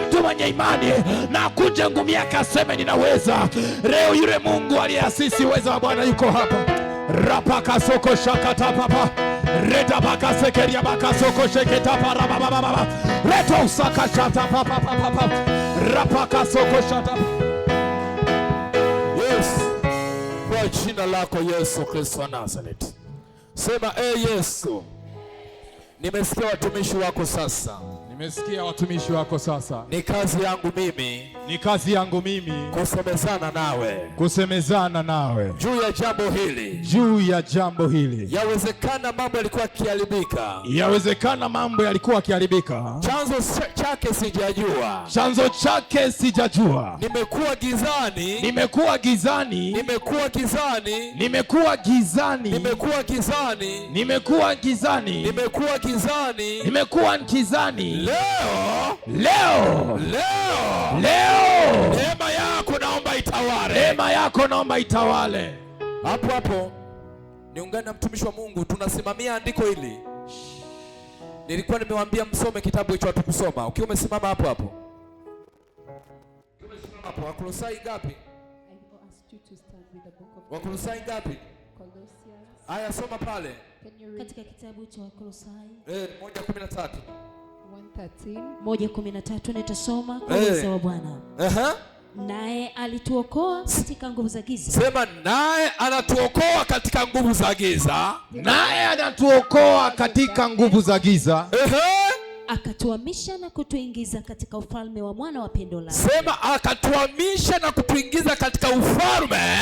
mtu mwenye imani, na akunje ngumi yake aseme ninaweza. Leo yule Mungu aliyeasisi uweza wa Bwana yuko hapa. Rapaka soko shakata papa reda baka sekeria baka soko sheketa para baba baba reto usaka shata papa papa papa rapaka soko shata. Yes. Kwa jina lako Yesu Kristo wa Nazareth. Sema, e Yesu, nimesikia watumishi wako sasa. Nimesikia watumishi wako sasa. Ni kazi yangu mimi Ni kazi yangu mimi kusemezana nawe kusemezana nawe juu ya jambo hili. juu ya jambo hili. Yawezekana mambo yalikuwa yakiharibika, Yawezekana mambo yalikuwa yakiharibika, chanzo chake sijajua. chanzo chake sijajua. Nimekuwa gizani, Nimekuwa gizani, nimekuwa gizani, nimekuwa gizani, nimekuwa gizani, nimekuwa gizani, nimekuwa gizani. nimekuwa gizani. Leo, Leo, leo, leo, neema yako naomba itawale. neema yako naomba itawale. Hapo hapo niungane na mtumishi wa Mungu, tunasimamia andiko hili. Nilikuwa nimewaambia msome kitabu hicho, hatukusoma. Ukiwa umesimama hapo hapo, ukiwa umesimama hapo, Wakolosai ngapi? I asked you to start with the book of Wakolosai ngapi? Colossians. Haya, soma pale Can you read Katika kitabu cha Wakolosai 1:13. 1:13? 1:13 nitasoma kwa uweza wa Bwana. Naye alituokoa katika nguvu za giza Sema, naye anatuokoa katika nguvu za giza. Naye anatuokoa katika nguvu za giza, akatuhamisha na kutuingiza katika ufalme wa mwana wa pendo lake. Sema, akatuhamisha na kutuingiza katika ufalme.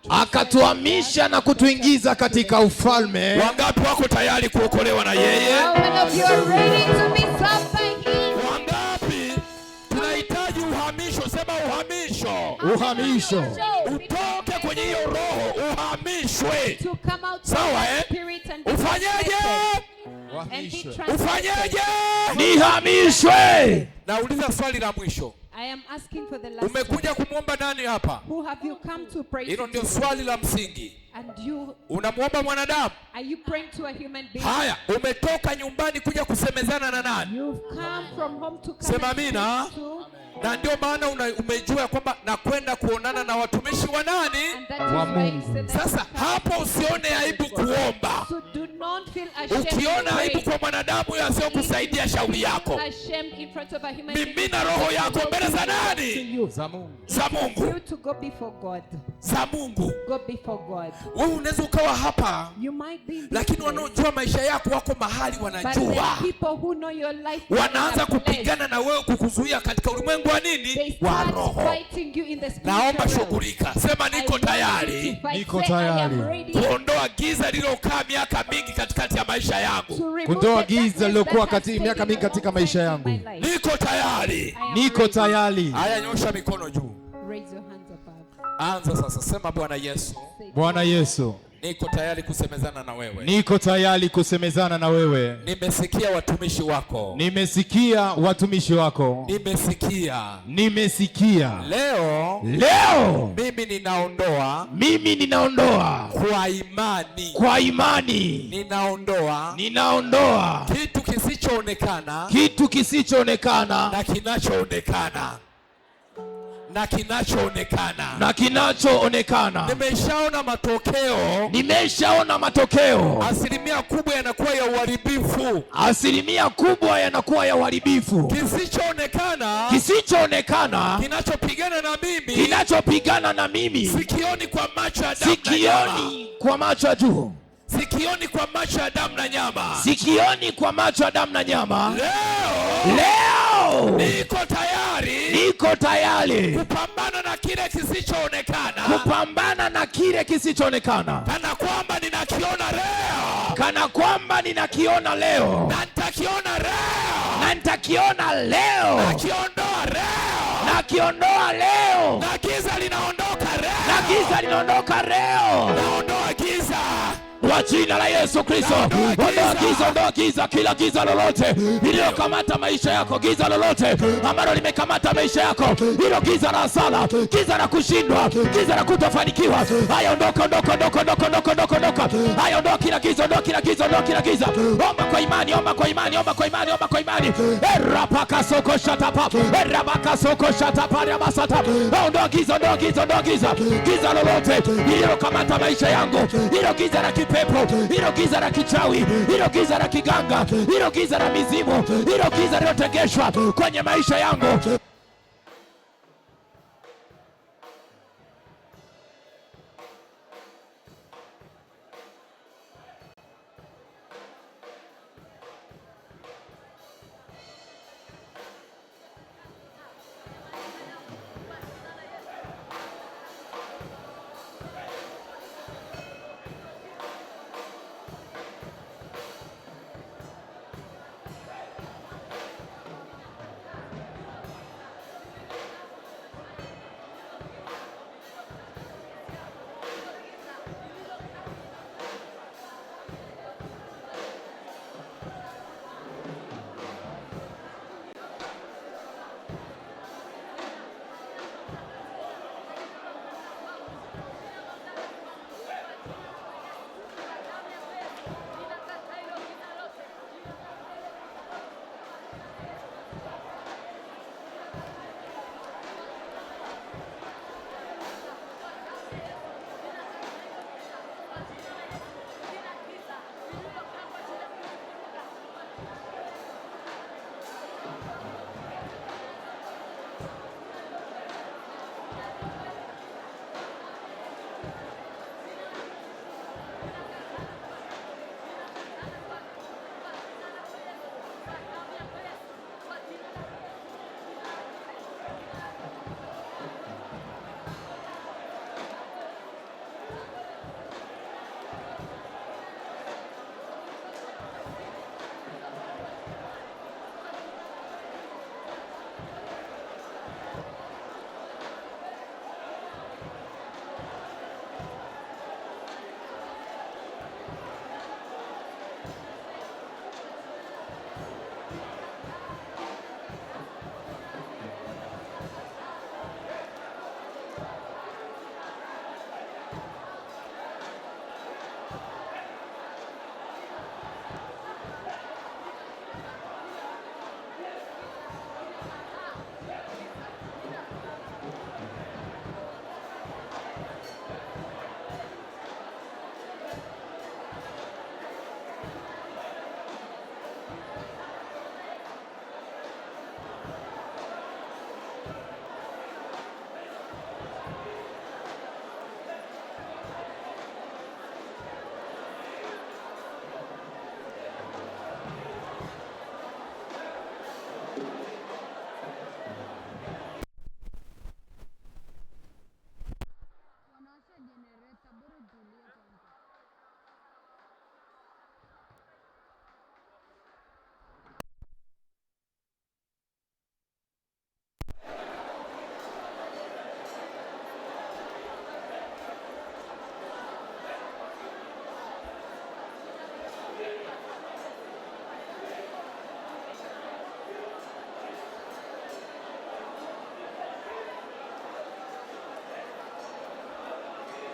Akatuhamisha na kutuingiza katika ufalme. Wangapi wako tayari kuokolewa na yeye? How many of you are ready to be saved by Him? Wangapi tunahitaji uhamisho? Sema uhamisho. Uhamisho. Utoke kwenye hiyo roho, uhamishwe. To come out Sawa, from eh? the spirit and be Ufanyeje? translated. And be translated. Ufanyeje? Nihamishwe. Nauliza swali la mwisho. I am asking for the last Umekuja kumwomba nani hapa? Who have you come to pray Hilo to? ndio swali la msingi. And you Unamwomba mwanadamu? are you praying to a human being? Haya, umetoka nyumbani kuja kusemezana na nani? You've come from home to come Sema and amina. speak to, Na ndio maana umejua kwamba nakwenda kuonana na watumishi wa nani? and that is why you said that Sasa you come hapo usione aibu kuomba. So do not feel ashamed. to Ukiona pray. aibu kwa mwanadamu huyo asiyokusaidia, shauri yako. Ashamed in front of a human being. Mimina roho yako mbele za nani? Za Mungu. Za Mungu, You to go before God. za Mungu. Go before God. Wewe unaweza ukawa hapa, You might be in this lakini place, wanaojua maisha yako wako mahali but wanajua, the people who know your life wanaanza are in a place. kupigana na wewe kukuzuia katika ulimwengu wa They nini, wa start roho. fighting you in the spiritual Naomba realm. shughulika, sema I niko want you tayari to fight. Niko Say, I am tayari. ready kuondoa giza lililokaa miaka mingi katikati ya maisha. maisha yangu. To remove Kuondoa the giza darkness lililokuwa that has miaka taken mingi a katika long maisha time in yangu. my life. Niko tayari. I am Niko ready. tayari. Haya, nyosha mikono juu. Raise your hands above. Anza sasa, sema Bwana Yesu, Say, Bwana Yesu, niko tayari kusemezana na wewe. niko tayari kusemezana na wewe. Nimesikia watumishi wako, Nimesikia watumishi wako, nimesikia nimesikia. leo. Leo Mimi ninaondoa mimi ninaondoa kwa imani, kwa imani, ninaondoa ninaondoa kitu kisichoonekana kitu kisichoonekana na kinachoonekana na kinachoonekana. na kinachoonekana. Nimeshaona matokeo, Nimeshaona matokeo, asilimia kubwa yanakuwa ya uharibifu. asilimia kubwa yanakuwa ya uharibifu. Kisichoonekana Kisichoonekana kinachopigana na mimi, kinachopigana na mimi, sikioni kwa macho ya damu na nyama, sikioni kwa macho ya juu, sikioni kwa macho ya damu na nyama. sikioni kwa macho ya damu na nyama. Leo Leo niko tayari niko tayari kupambana na kile kisichoonekana, kupambana na kile kisichoonekana, kana kwamba ninakiona leo kana kwamba ninakiona leo na nitakiona leo, na nitakiona leo, nakiondoa leo, nakiondoa leo, na giza linaondoka leo, na giza linaondoka leo naondoa giza. kwa jina la Yesu Kristo. Ondoa giza, ondoa giza, kila giza lolote lililokamata maisha yako, giza lolote ambalo limekamata maisha yako, hilo giza la hasara, giza la kushindwa, giza la kutofanikiwa, haya ondoka, ondoka, ondoka, ondoka, ondoka, ondoka, ondoka. Haya ondoa kila giza, ondoa kila giza, ondoa kila giza. Omba kwa imani, omba kwa imani, omba kwa imani, omba kwa imani. Erapaka soko shatapa, erabaka soko shatapa, rabasata. Ondoa giza, ondoa giza, ondoa giza, giza lolote lililokamata maisha yangu, hilo giza la kipepo, hilo giza la kichawi, hilo giza la kiganga, hilo giza la mizimu, hilo giza lililotegeshwa kwenye maisha yangu.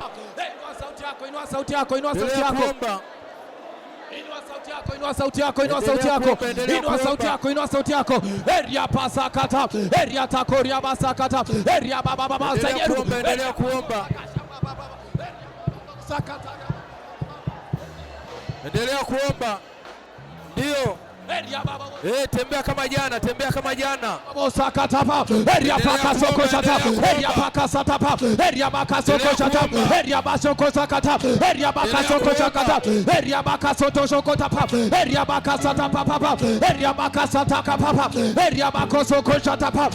Inua sauti yako, inua sauti yako, inua sauti Endelea yako. kuomba. Inua sauti yako, inua sauti yako, inua sauti Endelea yako. kuomba, endelea Inua sauti kuomba. yako, inua sauti yako. Eria pasakata, eria takoria basakata, eria baba baba Endelea sayeru. kuomba, endelea kuomba. Sakata. Endelea kuomba. Ndio. Eria baba Tembea kama jana, tembea kama jana. Sakatapa, eria paka soko shata, eria paka satapa, eria baka soko shata, eria basoko sakata, eria baka soko shakata, eria baka soto soko tapa, eria baka satapa papa, eria baka sataka papa, eria bako soko shata pa.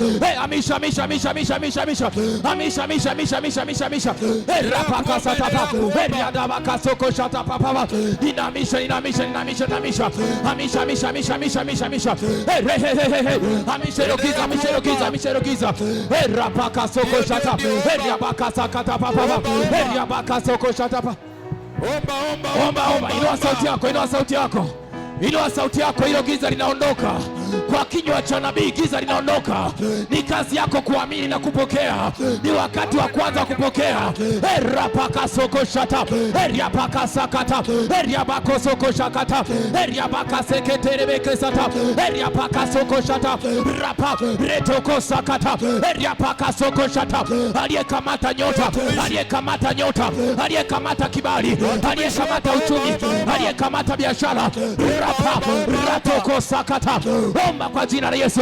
Amisha, misha, misha, misha, misha, misha, amisha, misha, misha, misha, misha, misha, eria paka satapa, eria dabaka soko shata papa, inamisha, inamisha, inamisha, inamisha, amisha, misha, misha, misha, misha, misha, re he he he, amisha hilo giza, amisha hilo giza, amisha hilo giza, rapaka soko shata, eria baka sakata papa, eria baka soko shata pa. Omba, omba, Omba, omba, inua sauti yako, inua sauti yako, inua sauti yako. Hilo giza linaondoka kwa kinywa cha nabii, giza linaondoka. Ni kazi yako kuamini na kupokea. Ni wakati wa kwanza kupokea. Erapaka soko shata, eriapaka sakata, eriabako soko shakata, eriabaka seketerebeke sata, eriapaka soko shata, rapa retoko sakata, eriapaka soko shata. Aliyekamata nyota, aliyekamata nyota, aliyekamata kibali, aliyekamata uchumi, aliyekamata biashara, rapa ratoko sakata. Omba kwa jina la Yesu.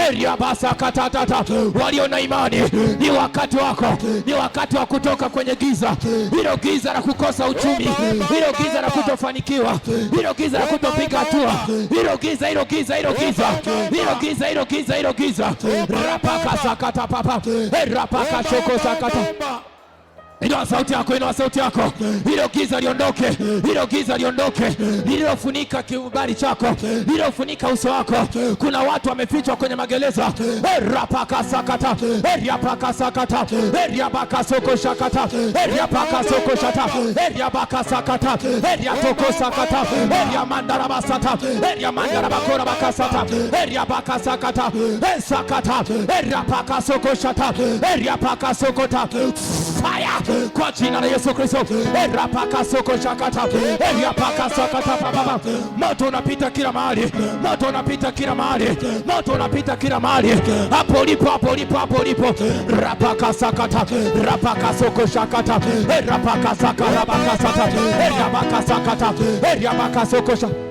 Eriabasakatatata. Walio na imani, ni wakati wako, ni wakati wa kutoka kwenye giza, hilo giza la kukosa uchumi, hilo giza la kutofanikiwa, hilo giza la kutopiga hatua, hilo giza, hilo giza, hilo giza, hilo giza, hilo giza, hilo giza. Rapaka papa, rapaka shoko sakata. Inua sauti yako, inua sauti yako. Hilo giza liondoke, hilo giza liondoke, lililofunika kibali chako, lililofunika uso wako. Kuna watu wamefichwa kwenye magereza. Rapaka sakata, eriapaka sakata, eriabaka soko shakata, eriapaka soko shata, eriabaka sakata, eriatoko sakata, eriamandarabasata, eriamandarabakora bakasata, eriabaka sakata, esakata, eriapaka soko shata, eriapaka sokota. Fire kwa jina la Yesu Kristo. Erapaka soko shakata, eriapaka sakata papa. Moto unapita kila mahali, moto unapita kila mahali, moto unapita kila mahali. Hapo ulipo, hapo ulipo, hapo ulipo. Rapaka sakata, rapaka soko shakata, erapaka sakara bakasata, eriabaka sakata, eriabaka soko shakata.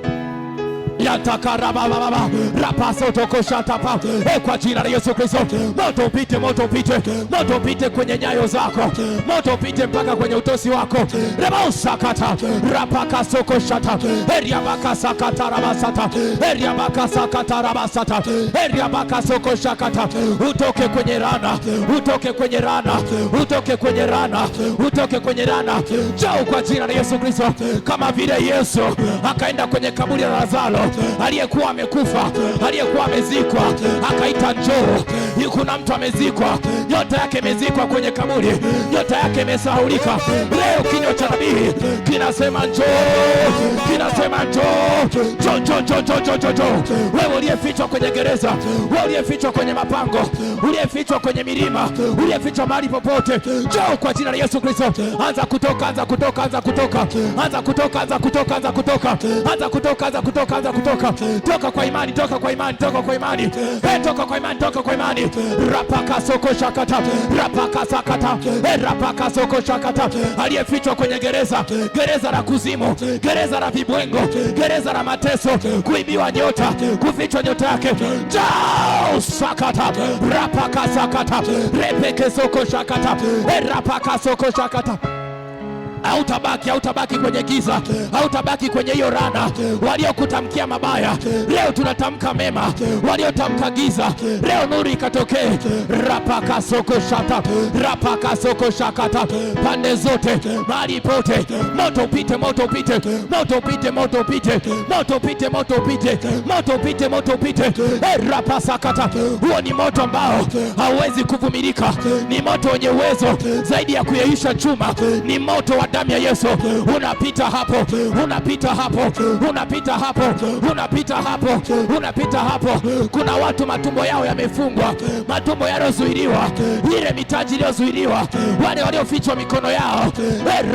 Yatakarabababa, rapasotokoshatapa. Kwa jina la Yesu Kristo, moto upite, moto upite, moto upite kwenye nyayo zako, moto upite mpaka kwenye utosi wako. Rebausakata, rapakasokoshata, eriabakasakata rabasata, eriabakasakata rabasata, eriabakasokoshakata. Utoke kwenye rana, utoke kwenye rana, utoke kwenye rana, utoke kwenye rana. Njoo kwa jina la Yesu Kristo, kama vile Yesu akaenda kwenye kaburi la Lazaro aliyekuwa amekufa, aliyekuwa amezikwa, akaita njoo. Kuna mtu amezikwa, nyota yake imezikwa kwenye kaburi, nyota yake imesahulika. Leo kinywa cha nabii kinasema njoo, kinasema njoo, njoo, njoo, njoo, njoo, njoo, njoo. Wewe uliyefichwa kwenye gereza, wewe uliyefichwa kwenye mapango, uliyefichwa kwenye milima, uliyefichwa mahali popote, njoo kwa jina la Yesu Kristo. Anza kutoka, anza kutoka, anza kutoka, anza kutoka, anza kutoka, anza kutoka, anza kutoka, anza kutoka, anza kutoka. Toka kwa imani, toka kwa imani, toka kwa imani. Toka kwa imani, toka kwa imani. Rapaka soko shakata, rapaka sakata, rapaka soko shakata. Aliyefichwa kwenye gereza, gereza la kuzimu, gereza la vibwengo, gereza la mateso, kuibiwa nyota, kufichwa nyota yake. Njoo sakata, rapaka sakata, repeke soko shakata, rapaka soko shakata. Hautabaki, hautabaki kwenye giza, hautabaki kwenye hiyo rana. Waliokutamkia mabaya leo tunatamka mema, waliotamka giza leo nuru ikatokee. Rapaka soko shata, rapaka soko shakata, pande zote, mahali pote, moto upite, moto upite, moto upite, moto upite, moto upite, moto upite, moto upite, moto upite. Rapasakata, huo ni moto ambao hauwezi kuvumilika, ni moto wenye uwezo zaidi ya kuyeyusha chuma, ni moto wa Kwa damu ya Yesu unapita hapo, unapita hapo, unapita hapo, unapita hapo, unapita hapo. Kuna watu matumbo yao yamefungwa, matumbo yaliyozuiliwa, ile mitaji iliyozuiliwa, wale waliofichwa mikono yao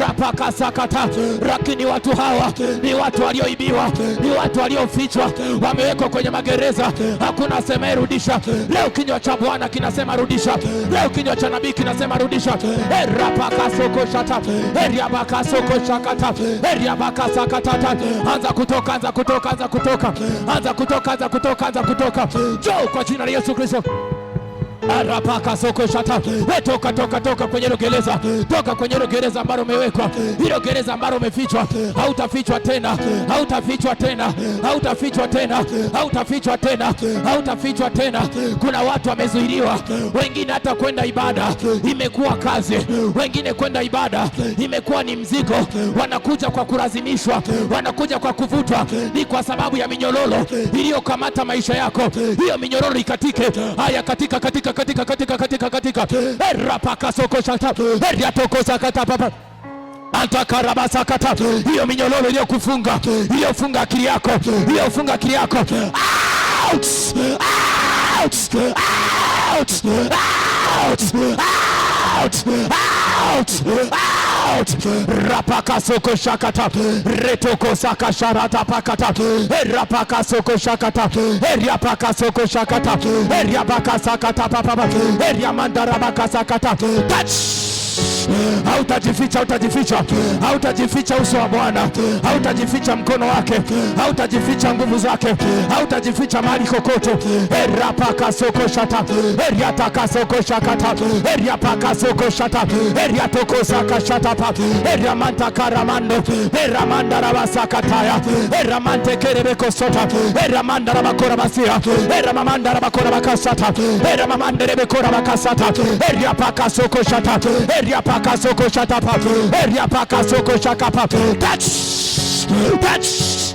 rapakasakata. Lakini watu hawa ni watu walioibiwa, ni watu waliofichwa, wamewekwa kwenye magereza, hakuna asemaye rudisha. Leo kinywa cha Bwana kinasema rudisha. Leo kinywa cha nabii kinasema rudisha. Rapakasokoshata eriabakasokoshakata eriabakasakatata. Anza kutoka, anza kutoka, anza kutoka, anza kutoka, anza kutoka, anza kutoka. Njoo kwa jina la Yesu Kristo. Arapaka soko shata. We toka, toka, toka kwenye hilo gereza. Toka kwenye hilo gereza ambalo umewekwa. Hilo gereza ambalo umefichwa. Hautafichwa tena. Hautafichwa tena. Hautafichwa tena. Hautafichwa tena. Hautafichwa tena. Kuna watu wamezuiliwa. Wengine hata kwenda ibada imekuwa kazi. Wengine kwenda ibada imekuwa ni mzigo. Wanakuja kwa kulazimishwa. Wanakuja kwa kuvutwa. Ni kwa sababu ya minyororo iliyokamata maisha yako. Hiyo minyororo ikatike. Haya, katika, katika, katika, katika, katika, katika. Rapaka soko shata. Riatoko sakata papa. Antakarabasakata. Hiyo minyororo iliyokufunga, iliyofunga akili yako, iliyofunga akili yako. Out! Out! Out! Out! Out! Out! Out! Rapaka soko shakata. Retoko saka sharata pakata. Rapaka soko shakata. Riapaka soko shakata. Riabaka sakata papa. Riamandara baka sakata. Touch! Hautajificha, hautajificha, hautajificha uso wa Bwana, hautajificha mkono wake, hautajificha nguvu zake, hautajificha mahali kokote. Erapaka soko shata, eriataka soko shakata, eriapaka soko shata, eriatoko saka shata pa, eriamanta karamando, eramanda rabasakataya, eramante kerebeko sota, eramanda rabakora basia, eramamanda rabakora bakasata, eramamande rebekora bakasata, eriapaka soko shata, eriapaka soko shata pa, eriapaka soko shakapa. Touch! Touch!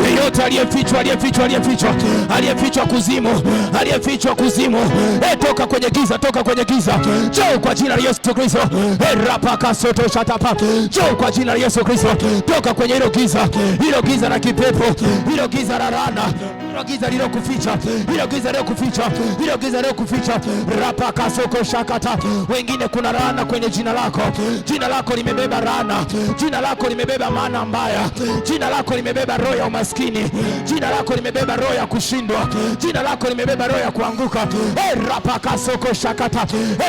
Yeyote aliyefichwa, aliyefichwa, aliyefichwa, aliyefichwa kuzimu, aliyefichwa kuzimu, toka kwenye giza, toka kwenye giza, njoo kwa jina la Yesu Kristo. Rapaka soto shatapa, njoo kwa jina la Yesu Kristo, toka kwenye hilo giza, hilo giza la kipepo, hilo giza la laana, hilo giza lilokuficha, hilo giza lilokuficha, hilo giza lilokuficha. Rapaka soko shakata. Wengine kuna laana kwenye jina lako, jina lako limebeba laana, jina lako limebeba maana mbaya, jina lako limebeba roho ya umaskini, jina lako limebeba roho ya kushindwa, jina lako limebeba roho ya kuanguka. Rapaka soko shakata.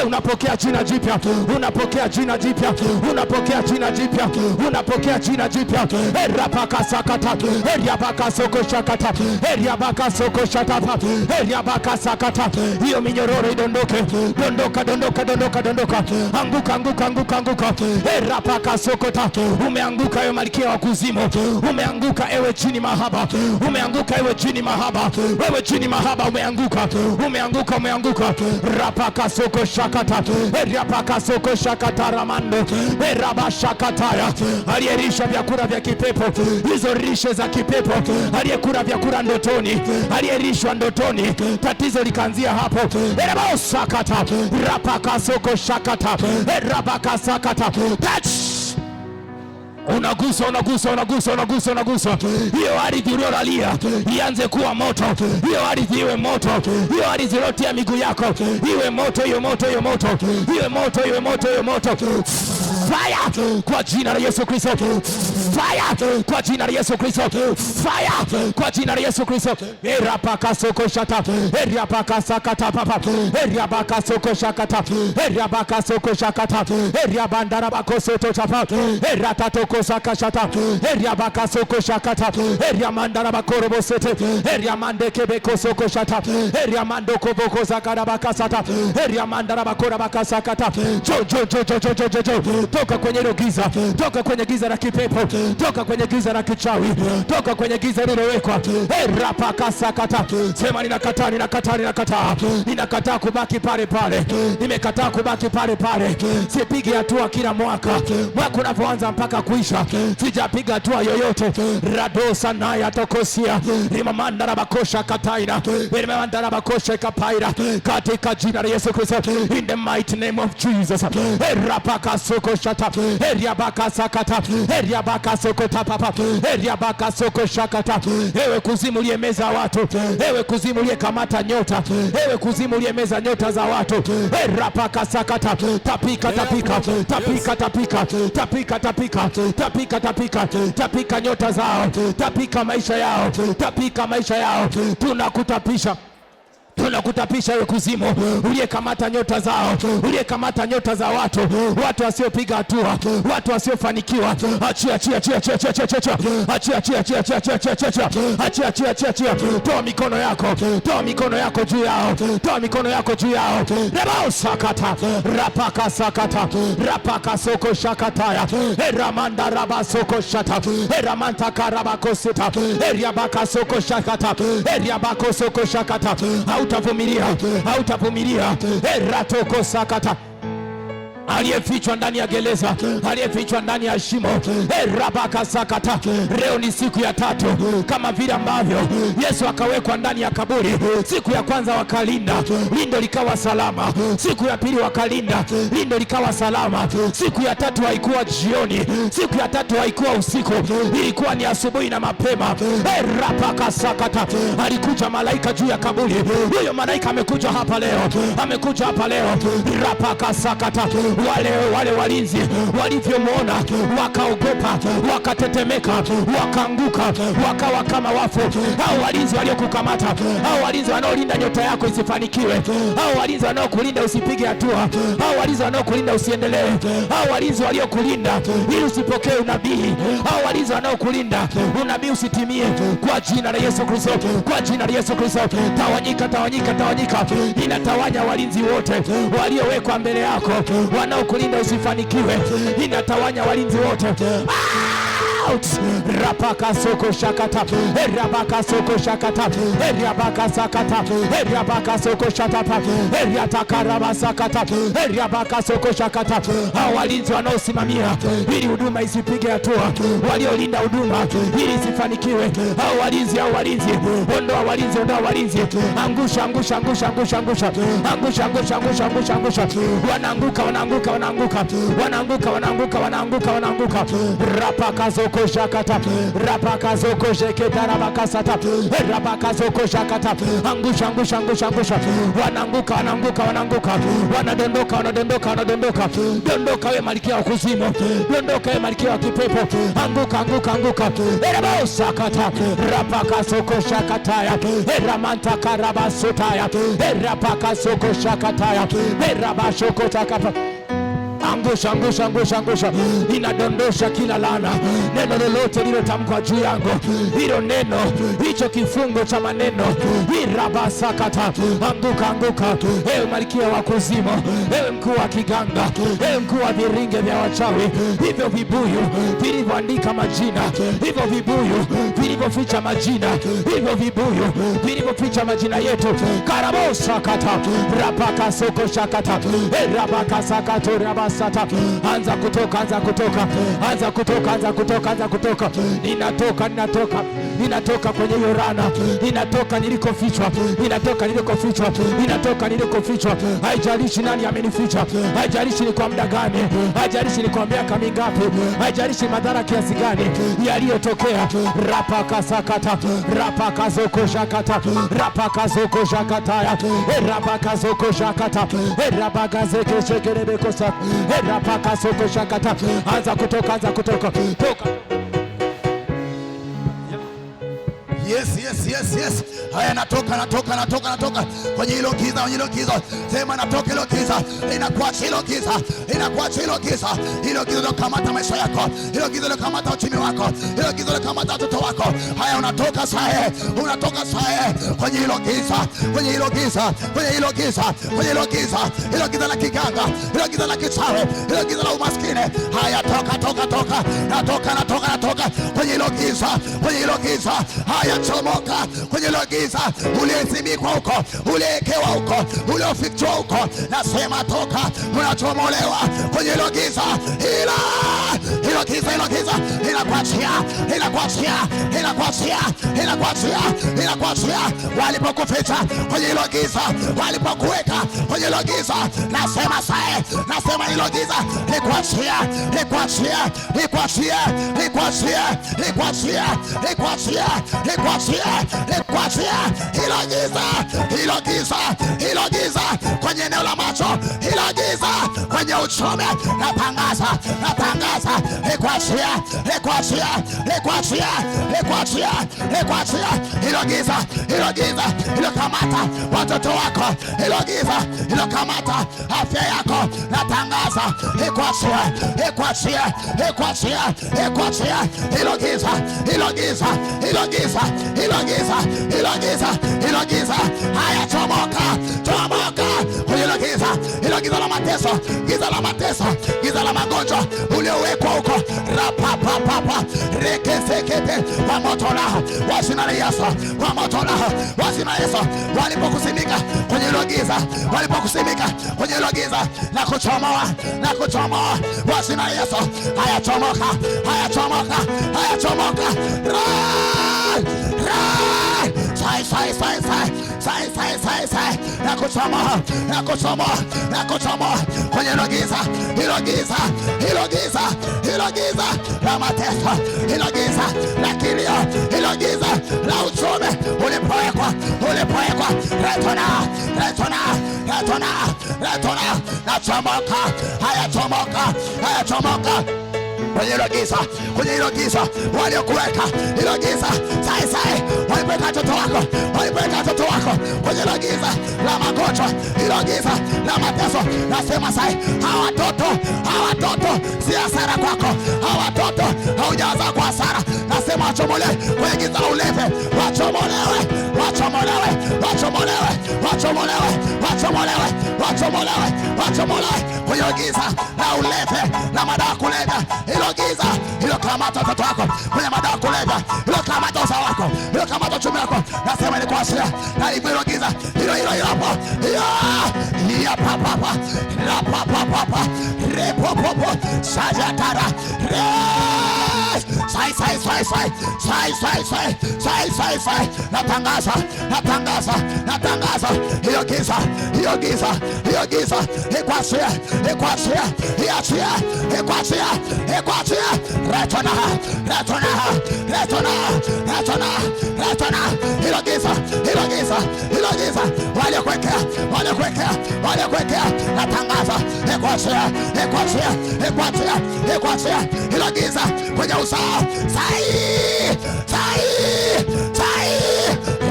Unapokea jina jipya, unapokea jina jipya, unapokea jina jipya, unapokea jina jipya. Rapaka sakata, riabaka soko shakata, riabaka soko shatapa, riabaka sakata. Hiyo minyororo idondoke, dondoka, dondoka, dondoka, dondoka, anguka, anguka, anguka, anguka. Rapaka sokota. Umeanguka ewe malkia wa kuzimu, umeanguka ewe chini mahaba, umeanguka ewe chini mahaba, wewe chini mahaba, umeanguka, umeanguka, umeanguka. Rapaka soko shakata, rapaka soko shakata ramando, rabashakataya. Aliyerisha vyakula vya kipepo, hizo rishe za kipepo, aliyekula vyakula ndotoni, aliyerishwa ndotoni, tatizo likaanzia hapo. Rabasakata, rapaka soko shakata, rabaka sakata. Touch! Unagusa, unagusa, unagusa, unagusa, unagusa. Hiyo ardhi uliyolalia ianze kuwa moto. Hiyo ardhi iwe moto. Hiyo ardhi iliyotia miguu yako iwe moto, iwe moto, iwe moto, iwe moto, iwe moto, iwe moto. Fire kwa jina la Yesu Kristo. Fire kwa jina la Yesu Kristo. Fire kwa jina la Yesu Kristo. Erapaka soko shata, eriapaka sakata papa, eriabaka soko shakata, eriabaka soko shakata, eriabandara bako soto chapa, eratatoko sakashata, eriabaka soko shakata, eriamandara bakorobo sete, eriamande kebeko soko shata, eriamando koboko zakara bakasata, eriamandara bakora bakasakata. Jo jo jo jo jo jo jo. Toka kwenye hilo giza, toka kwenye giza la kipepo, toka kwenye giza la kichawi, toka kwenye giza lililowekwa. Rapaka sakata. Sema ninakataa, ninakataa, ninakataa, ninakataa kubaki pale pale, nimekataa kubaki pale pale. Sipigi hatua kila mwaka, mwaka unapoanza mpaka kuisha sijapiga hatua yoyote. Radosa naya tokosia rimamanda rabakosha kataina rimamanda rabakosha kapaira, katika jina la Yesu Kristo, in the mighty name of Jesus. Rapaka soko shata. shata eriabaka sakata eriabaka sokota papa eriabaka soko shakata. Ewe kuzimu uliyemeza watu, ewe kuzimu uliyekamata nyota, ewe kuzimu uliyemeza nyota za watu, erapaka sakata, tapika tapika tapika tapika tapika tapika tapika tapika tapika nyota zao, tapika maisha yao, tapika maisha yao. Tunakutapisha, tunakutapisha ewe kuzimu uliyekamata nyota zao, uliyekamata nyota za watu, watu wasiopiga hatua, watu wasiofanikiwa. Achia, achia, achia, achia, achia, achia, achia, achia, achia, achia, achia, achia, achia, achia, achia, achia, achia. Toa mikono yako, toa mikono yako juu yao, toa mikono yako juu yao. Rebao sakata, rapaka sakata, rapaka soko shakataya, eramanda raba soko shata, eramanta karabako sita, eriabaka soko shakata, eriabako soko shakata. Hautavumilia, hautavumilia. Eratoko sakata, aliyefichwa ndani ya gereza, aliyefichwa ndani ya shimo, erabaka sakata. Leo ni siku ya tatu, kama vile ambavyo Yesu akawekwa ndani ya kaburi. Siku ya kwanza wakalinda, lindo likawa salama. Siku ya pili wakalinda, lindo likawa salama. Siku ya tatu haikuwa jioni, siku ya tatu haikuwa usiku, ilikuwa ni asubuhi na mapema. Erabaka sakata, alikuja malaika juu ya kaburi. Huyo malaika amekuja hapa leo, amekuja hapa leo. Rapaka sakata. Wale walinzi walivyomwona wakaogopa, wakatetemeka, wakaanguka, wakawa kama wafu. Hao walinzi waliokukamata, hao walinzi wanaolinda nyota yako isifanikiwe, hao walinzi wanaokulinda usipige hatua, hao walinzi wanaokulinda usiendelee, hao walinzi waliokulinda ili usipokee unabii, hao walinzi wanaokulinda unabii usitimie, kwa jina la Yesu Kristo, kwa jina la Yesu Kristo, tawanyika, tawanyika, tawanyika. Ninatawanya walinzi wote waliowekwa mbele yako wanaokulinda usifanikiwe. Ninatawanya walinzi wote. Out. Rapaka soko shakata, erabaka soko shakata, erabaka sakata, erabaka soko shatapa, eriatakaraba sakata, erabaka soko shakata. Hao walinzi wanaosimamia ili huduma isipige hatua, waliolinda huduma ili isifanikiwe, hao walinzi, hao walinzi, ondoa walinzi, ondoa walinzi, angusha, angusha, angusha, angusha, angusha, angusha, angusha, angusha, angusha, angusha. Wanaanguka, wanaanguka, wanaanguka, wanaanguka, wanaanguka, wanaanguka, wanaanguka. Rapaka soko shakata, rapaka soko sheketa, rabaka sata, rabaka soko shakata. Angusha, angusha, angusha, angusha. Wanaanguka, wanaanguka, wanaanguka, wanadondoka, wanadondoka, wanadondoka. Dondoka we malkia wa kuzimu, dondoka we malkia wa kipepo. Anguka, anguka, anguka. Erabo sakata, rapaka soko shakataya, eramanta karabasotaya, erapaka soko shakataya, erabashoko takapa. Angusha, angusha, angusha, angusha. Ninadondosha kila laana, neno lolote lilotamkwa juu yangu, hilo neno, hicho kifungo cha maneno, irabasakata. Anguka, anguka, ewe malkia wa kuzimu, ewe mkuu wa kiganga, ewe mkuu wa viringe vya wachawi, hivyo vibuyu vilivyoandika majina, hivyo vibuyu vilivyoficha majina, hivyo vibuyu vilivyoficha majina yetu. Karabosakata, rapaka soko shakata, erabaka sakato rabasa. Anza kutoka, anza kutoka, anza kutoka, anza kutoka, anza kutoka. Ninatoka, ninatoka, ninatoka kwenye hiyo rana, ninatoka nilikofichwa, ninatoka nilikofichwa, ninatoka nilikofichwa. Haijalishi nani amenificha, haijalishi ni kwa muda gani, haijalishi ni kwa miaka mingapi, haijalishi madhara kiasi gani yaliyotokea. Rapaka sakata, rapaka soko shakata, rapaka soko shakataya, rapaka soko shakata, rapaka zeke shekerebekosa, rapaka soko shakata. Anza kutoka, anza kutoka, toka. Yes, yes, yes, yes. Haya, natoka, natoka, natoka, natoka kwenye hilo giza, kwenye hilo giza. Sema natoka hilo giza, inakuacha hilo giza, inakuacha hilo giza. Hilo giza lilokamata maisha yako, hilo giza lilokamata uchumi wako, hilo giza lilokamata watoto wako. Haya, unatoka sasa, unatoka sasa kwenye hilo giza, kwenye hilo giza, kwenye hilo giza, kwenye hilo giza, hilo giza la kiganga, hilo giza la kichawi, hilo giza la umaskini. Haya, toka, toka, toka, natoka, natoka, natoka kwenye hilo giza, kwenye hilo giza. Haya, chomoka kwenye hilo giza uliyezimikwa huko, uliyewekewa huko, uliofichwa huko. Nasema toka, unachomolewa kwenye hilo giza, hilo giza, hilo giza inakuwa Inakuachia, inakuachia, inakuachia, inakuachia, inakuachia. Walipokuficha kwenye hilo giza, walipokuweka kwenye hilo giza, nasema sae, nasema hilo giza likuachia, likuachia, likuachia, likuachia, likuachia, likuachia, likuachia, likuachia. Hilo giza, hilo giza, hilo giza kwenye eneo la macho, hilo giza kwenye uchumi, natangaza, natangaza, likuachia, likuachia, likuachia, likuachia, likuachia. Hilo giza, hilo giza ilokamata watoto wako, hilo giza ilokamata afya yako, natangaza likuachia, likuachia, likuachia, likuachia. Hilo giza, hilo giza, hilo giza, hilo giza, hilo giza, hilo giza, haya chomoka, chomoka kwenye hilo giza, hilo giza la mateso, giza la mateso, giza la magonjwa uliowekwa huko, rapapapapa rekesekete, kwa moto lao wa jina la Yesu, kwa moto lao wa jina la Yesu. Walipokusimika kwenye hilo giza, walipokusimika kwenye hilo giza na kuchomoa, na kuchomoa wa jina la Yesu, haya chomoka, haya chomoka, haya chomoka, rai rai, sai sai sai sai sai sai sai sai, na kuchomoa, na kuchomoa, na kuchomoa kwenye hilo giza, hilo giza, hilo giza, hilo giza la mateso, hilo giza la kilio, hilo giza la uchumi ulipowekwa, ulipowekwa, retona, retona, retona, retona, na chomoka, haya chomoka, haya chomoka kwenye hilo giza, kwenye hilo giza waliokuweka, hilo giza sai sai, walipoweka watoto wako, walipoweka watoto wako kwenye hilo giza la magonjwa, hilo giza la mateso, nasema sai, hawa watoto, hawa watoto si hasara kwako, hawa watoto haujawaza kwa hasara, nasema wachomolewe kwenye giza la ulevi, wachomolewe, wachomolewe, wachomolewe, wachomolewe, wachomolewe, wachomolewe, wachomolewe kwenye giza la ulevi, la madawa kulevya, hilo giza hilo kamata watoto wako kwenye madawa kulevya, hilo kamata uzao wako, hilo kamata uchumi wako, nasema ni kuachia na hilo giza, hilo hilo hilo hapo, ya pa pa pa la pa pa pa pa repo po po sajatara re sai sai sai sai sai sai sai sai sai sai, natangaza, natangaza, natangaza hiyo giza, hiyo giza, hiyo giza ikuachie, ikuachie, iachie, ikuachie, ikuachie, retona, retona, retona, retona, retona, hilo giza, hilo giza, hilo giza waliokuwekea, waliokuwekea, waliokuwekea, natangaza ikuachie, ikuachie, ikuachie, ikuachie, hilo giza kwenye uzao, sai sai sai,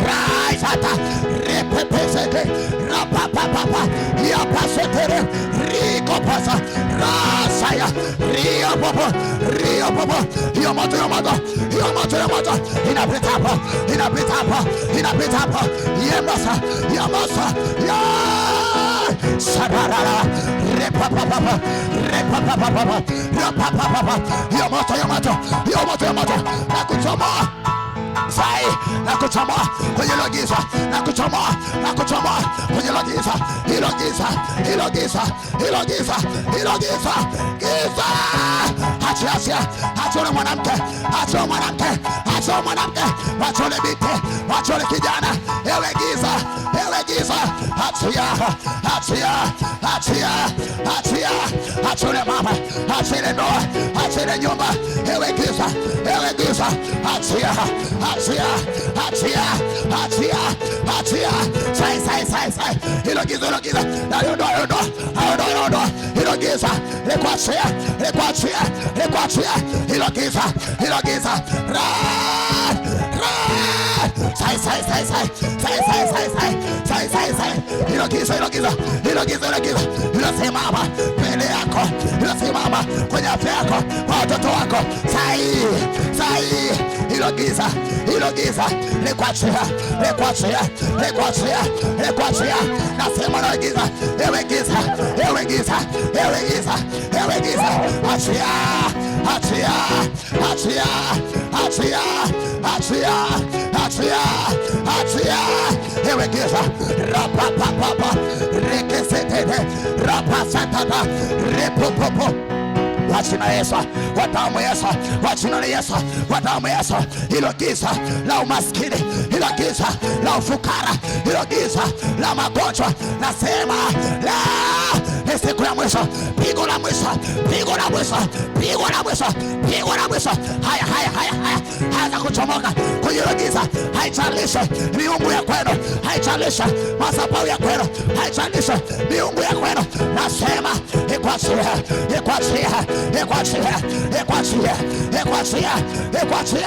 raisata repepesete rapapapapa yapasetere rikopasa rasaya riopopo riopopo, hiyo moto, hiyo moto, hiyo moto, hiyo moto inapita hapo, inapita hapo, inapita hapo, yemasa yamasa ya sararara repapapapa repapapapa repapapapa, hiyo moto, hiyo moto, hiyo moto, hiyo moto nakuchomoa sai, nakuchomoa kwenye hilo giza, nakuchomoa, nakuchomoa kwenye hilo giza, hilo giza, hilo giza, hilo giza, hilo giza, giza, achia, achia, achia ule mwanamke, achia mwanamke, achia mwanamke, achia ule binti, achia ule kijana, ewe giza, ewe giza, achia, achia, achia, achia, achia ule mama, achia ile ndoa, achia ile nyumba, ewe giza, ewe giza, achia, achia, achia, achia, achia, sai sai sai sai, hilo giza, hilo giza, aliondoa, aliondoa, aliondoa, aliondoa, hilo giza, likuachia, likuachia, likuachia, hilo giza, hilo giza, ra ra, sai sai sai sai sai sai sai sai sai sai sai, hilo giza, hilo giza, hilo giza, hilo giza, hilo simama mbele yako, hilo simama kwenye afya yako, kwa watoto wako, sai sai, hilo giza, hilo giza likuachia, likuachia, likuachia, likuachia, nasema na giza, ewe giza, ewe giza, ewe giza, ewe giza, achia, achia, achia, achia, achia, achia, achia, ewe giza, rapapapapa rekesetete rapasatata repopopo. Kwa jina la Yesu, kwa damu ya Yesu, kwa jina la Yesu, kwa damu ya Yesu, hilo giza la umaskini, hilo giza la ufukara, hilo giza la magonjwa, nasema la, ni siku ya mwisho, pigo la mwisho, pigo la mwisho, pigo la mwisho, pigo la mwisho. Haya, haya, haya, haya, haya kuchomoka kwenye hilo giza. Haijalishi miungu ya kwenu, haijalishi madhabahu ya kwenu, haijalishi miungu ya kwenu, nasema ikuachie, ikuachie, ikuachie, ikuachie, ikuachie, ikuachie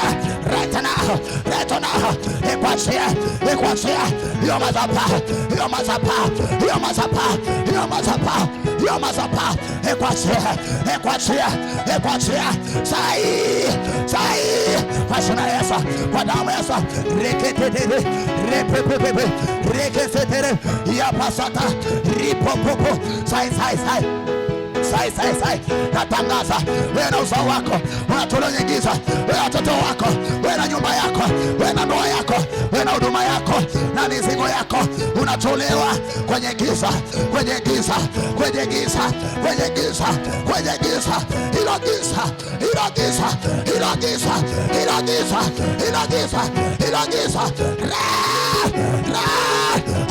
right now, right now, ikuachie, ikuachie hiyo madhabahu, hiyo madhabahu, hiyo madhabahu, hiyo madhabahu, hiyo madhabahu, ikuachie, ikuachie, ikuachie sai, sai, kwa jina la Yesu, kwa damu ya Yesu, reketetere, repepepepe, rekesetere, yapasata, ripopopo, sai, sai, sai. Sai, sai, sai. Natangaza wewe na uzao wako unatolewa giza, wewe na watoto wako, wewe na nyumba yako, wewe na ndoa yako, wewe na huduma yako na mizigo yako, unatolewa kwenye giza, kwenye giza, kwenye giza, kwenye giza, kwenye giza, hilo giza, hilo giza, hilo giza, hilo giza, hilo giza, hilo giza.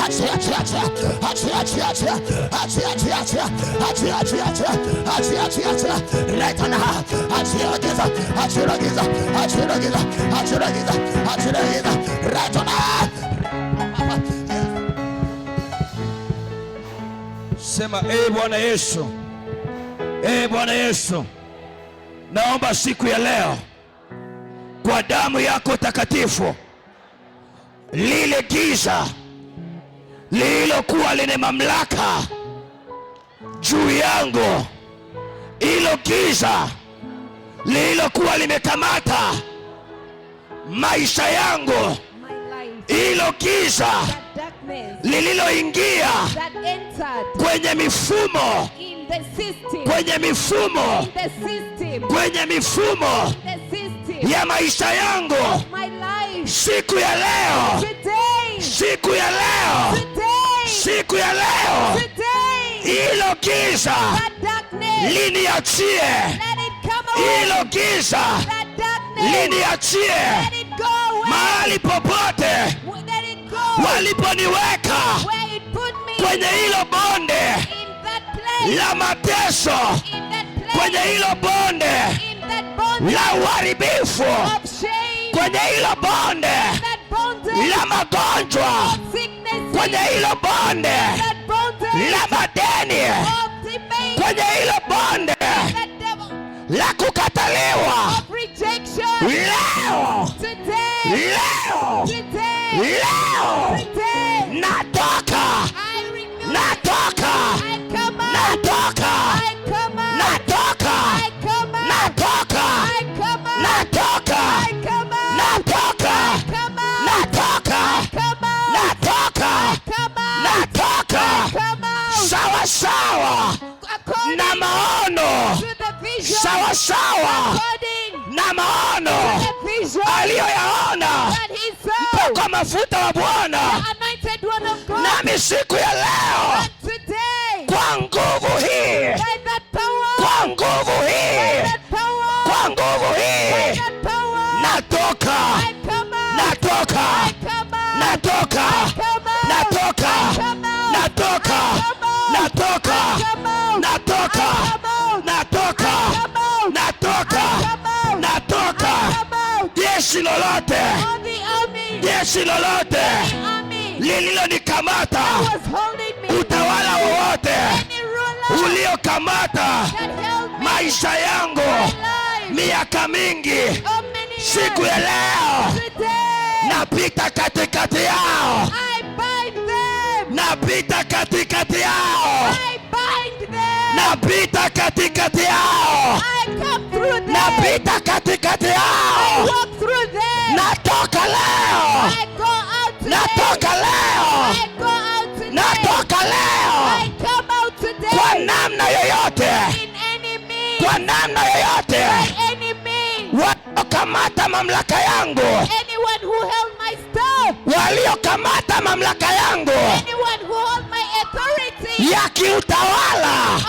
Achia, achia, achia, achia, achia, achia, achia, achia, achia, achia, achia, achia, achia, achia, achia, right now, achia giza, achia giza, achia giza, achia giza, achia giza, right now. Sema, ee Bwana Yesu, ee Bwana Yesu, naomba siku ya leo kwa damu yako takatifu, lile giza lililokuwa lina mamlaka juu yangu, hilo giza lililokuwa limekamata maisha yangu, hilo giza lililoingia kwenye mifumo, kwenye mifumo, kwenye mifumo ya maisha yangu, siku ya leo, siku ya leo, siku ya leo, hilo giza liniachie, hilo giza liniachie. Mahali popote waliponiweka kwenye hilo bonde la mateso, kwenye hilo bonde la uharibifu, kwenye hilo bonde la magonjwa, kwenye hilo bonde la madeni, kwenye hilo bonde la kukataliwa, leo, leo, leo, natoka, natoka, natoka, natoka, natoka, natoka, natoka, natoka, natoka, natoka, sawa sawa na maono, sawa sawa na maono aliyoyaona mpaka mafuta wa Bwana. Nami siku ya leo, kwa nguvu hii, kwa nguvu hii, kwa nguvu hii, natoka, natoka, natoka, natoka, natoka, natoka, natoka, natoka, natoka, natoka. Jeshi lolote, jeshi lolote lililonikamata, utawala wowote uliokamata maisha yangu miaka mingi, siku ya leo napita katikati yao, napita katikati yao, napita katikati yao, napita katikati yao, natoka leo, natoka leo, natoka leo, kwa namna yoyote, kwa namna yoyote waliokamata mamlaka yangu, waliokamata mamlaka yangu ya kiutawala,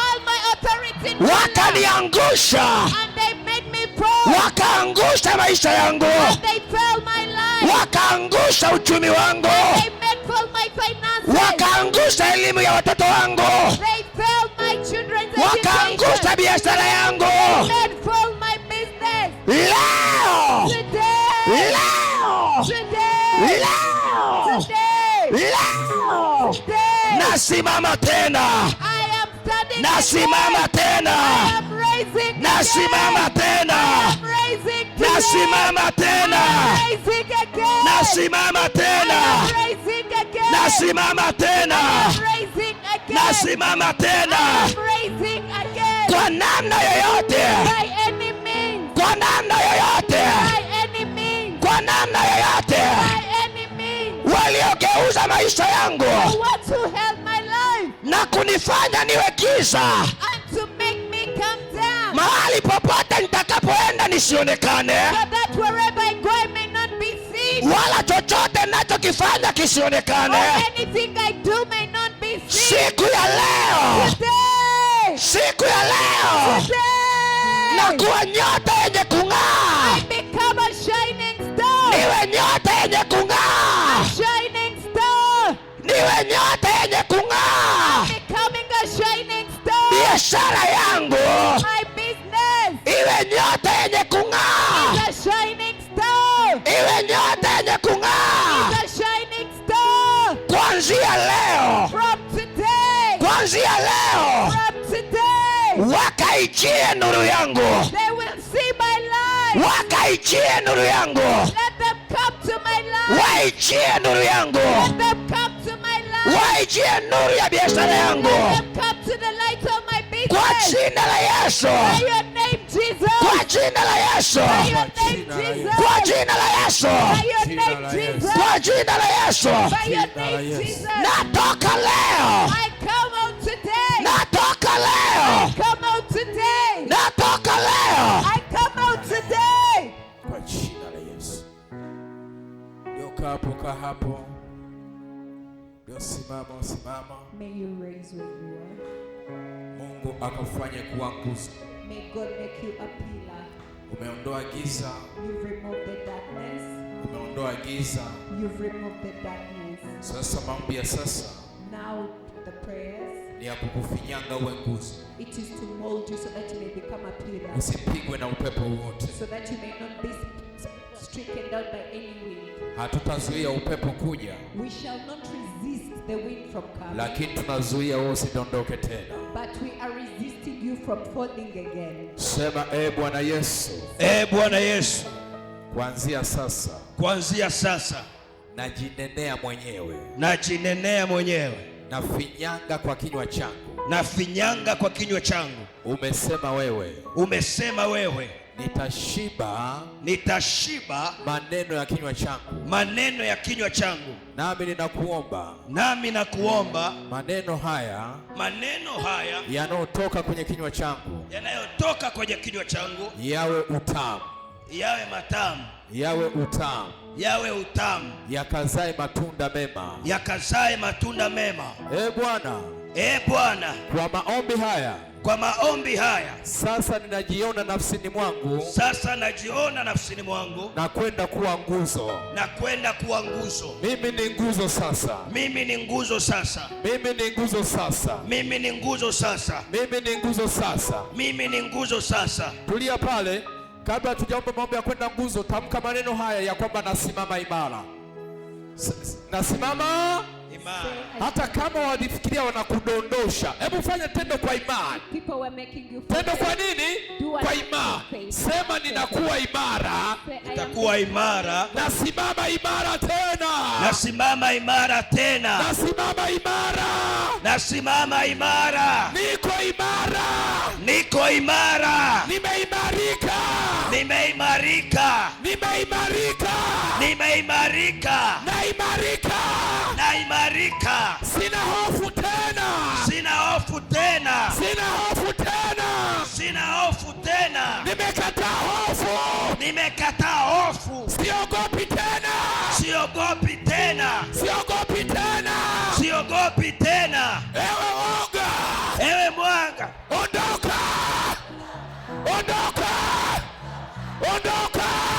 it in my life. Wakaniangusha, And they made me fall. wakaangusha maisha yangu, And they fell my life. wakaangusha uchumi wangu, They made fall my finances. wakaangusha elimu ya watoto wangu, They failed my children's wakaangusha education. biashara yangu. They failed my business. Leo, Today, leo, today, leo, today, leo today. nasimama tena, I am standing nasimama again. tena, I am raising nasimama again. tena, I am raising today. nasimama tena, I am raising again. nasimama tena, I am raising again. nasimama tena, I am raising again. nasimama I tena, am raising again. kwa namna yoyote, By any means. kwa namna yoyote, By any means. kwa namna yoyote By any means. waliogeuza maisha yangu The ones who held my life na kunifanya niwe giza and to make me come down, mahali popote nitakapoenda nisionekane, so that wherever I go I may not be seen, wala chochote nachokifanya or kisionekane. anything I do may not be seen. Siku ya leo, Today, siku ya leo today, nakuwa nyota yenye kung'aa, I become a shining star, niwe nyota yenye kung'aa, shining star, niwe nyota yenye kung'aa. becoming a shining star. Biashara yangu My business iwe nyota yenye kung'aa, is a shining star, iwe nyota yenye kung'aa. is a shining star. Kuanzia leo, From today, kuanzia leo from today, wakaijie nuru yangu, they will see my light. wakaijie nuru yangu, Let them come to my light. waijie nuru yangu, Let them come to my light. waijie nuru ya biashara yangu, Let them come to the light of my kwa business. jina la Yesu, By your name, Jesus. kwa jina la Yesu, By your name, Jesus. kwa jina la Yesu, By your name, Jesus. kwa jina la Yesu. By your name, Jesus. Natoka leo, I come out today. natoka leo, Come out today. natoka leo. I come out today. Kwa jina la Yesu. Geuka hapo, kaa hapo. Ndio, simama, simama. May you raise where you are. Mungu akufanye kuwa nguzo. May God make you a pillar. Umeondoa giza, You've removed the darkness. umeondoa giza. You've removed the darkness. Sasa maombi ya sasa Now the prayers, ni ya kukufinyanga uwe nguzo, it is to mold you so that you may become a pillar, usipigwe na upepo wowote. so that you may not be stricken down by any wind. Hatutazuia upepo kuja, We shall not resist the wind from coming, lakini tunazuia wewe usidondoke tena. but we are resisting you from falling again. Sema, e Bwana Yesu, E Bwana Yesu, kuanzia sasa kuanzia sasa najinenea mwenyewe, najinenea mwenyewe, nafinyanga kwa kinywa changu. nafinyanga kwa kinywa changu. Umesema wewe, Umesema wewe, nitashiba nitashiba maneno ya kinywa changu, maneno ya kinywa changu, nami ninakuomba nami nakuomba maneno haya maneno haya yanayotoka kwenye kinywa changu yanayotoka kwenye kinywa changu yawe utamu, yawe matamu, yawe utamu, yawe utamu, yakazae matunda mema. yakazae matunda mema. E Bwana, E Bwana, kwa maombi haya kwa maombi haya sasa ninajiona nafsini mwangu sasa najiona nafsini mwangu na kwenda kuwa nguzo. na kwenda kuwa nguzo. Mimi ni nguzo sasa, Mimi ni nguzo sasa, mimi ni nguzo sasa, mimi ni nguzo sasa, mimi ni nguzo sasa. mimi ni nguzo sasa. Tulia pale, kabla hatujaomba maombi ya kwenda nguzo, tamka maneno haya ya kwamba nasimama imara. Nasimama Imara. hata kama walifikiria wanakudondosha. Hebu fanya tendo kwa imani. People were making you fall. Tendo kwa nini? Kwa imani. Sema ninakuwa imara, Say, I am Nitakuwa imara, nasimama imara tena, nasimama imara tena, nasimama imara, nasimama imara, niko imara, niko imara, nimeimarika, nimeimarika, nimeimarika, nimeimarika, naimarika, naimarika, sina hofu tena, sina hofu tena, sina hofu tena, sina hofu tena, nimekataa hofu, nimekataa hofu, siogopi tena, siogopi tena, siogopi tena. siogopi tena. Ewe woga, Ewe mwanga, ondoka,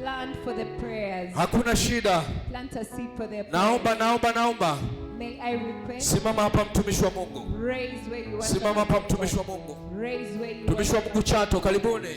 Plant for the prayers. Hakuna shida. Plant a seed for their Naomba, prayers. Naomba, naomba. May I request? Simama hapa, mtumishi wa Mungu. Raise where you are. Simama hapa, mtumishi wa Mungu. Raise where you Mtumishi wa are. Mungu Chato, karibuni.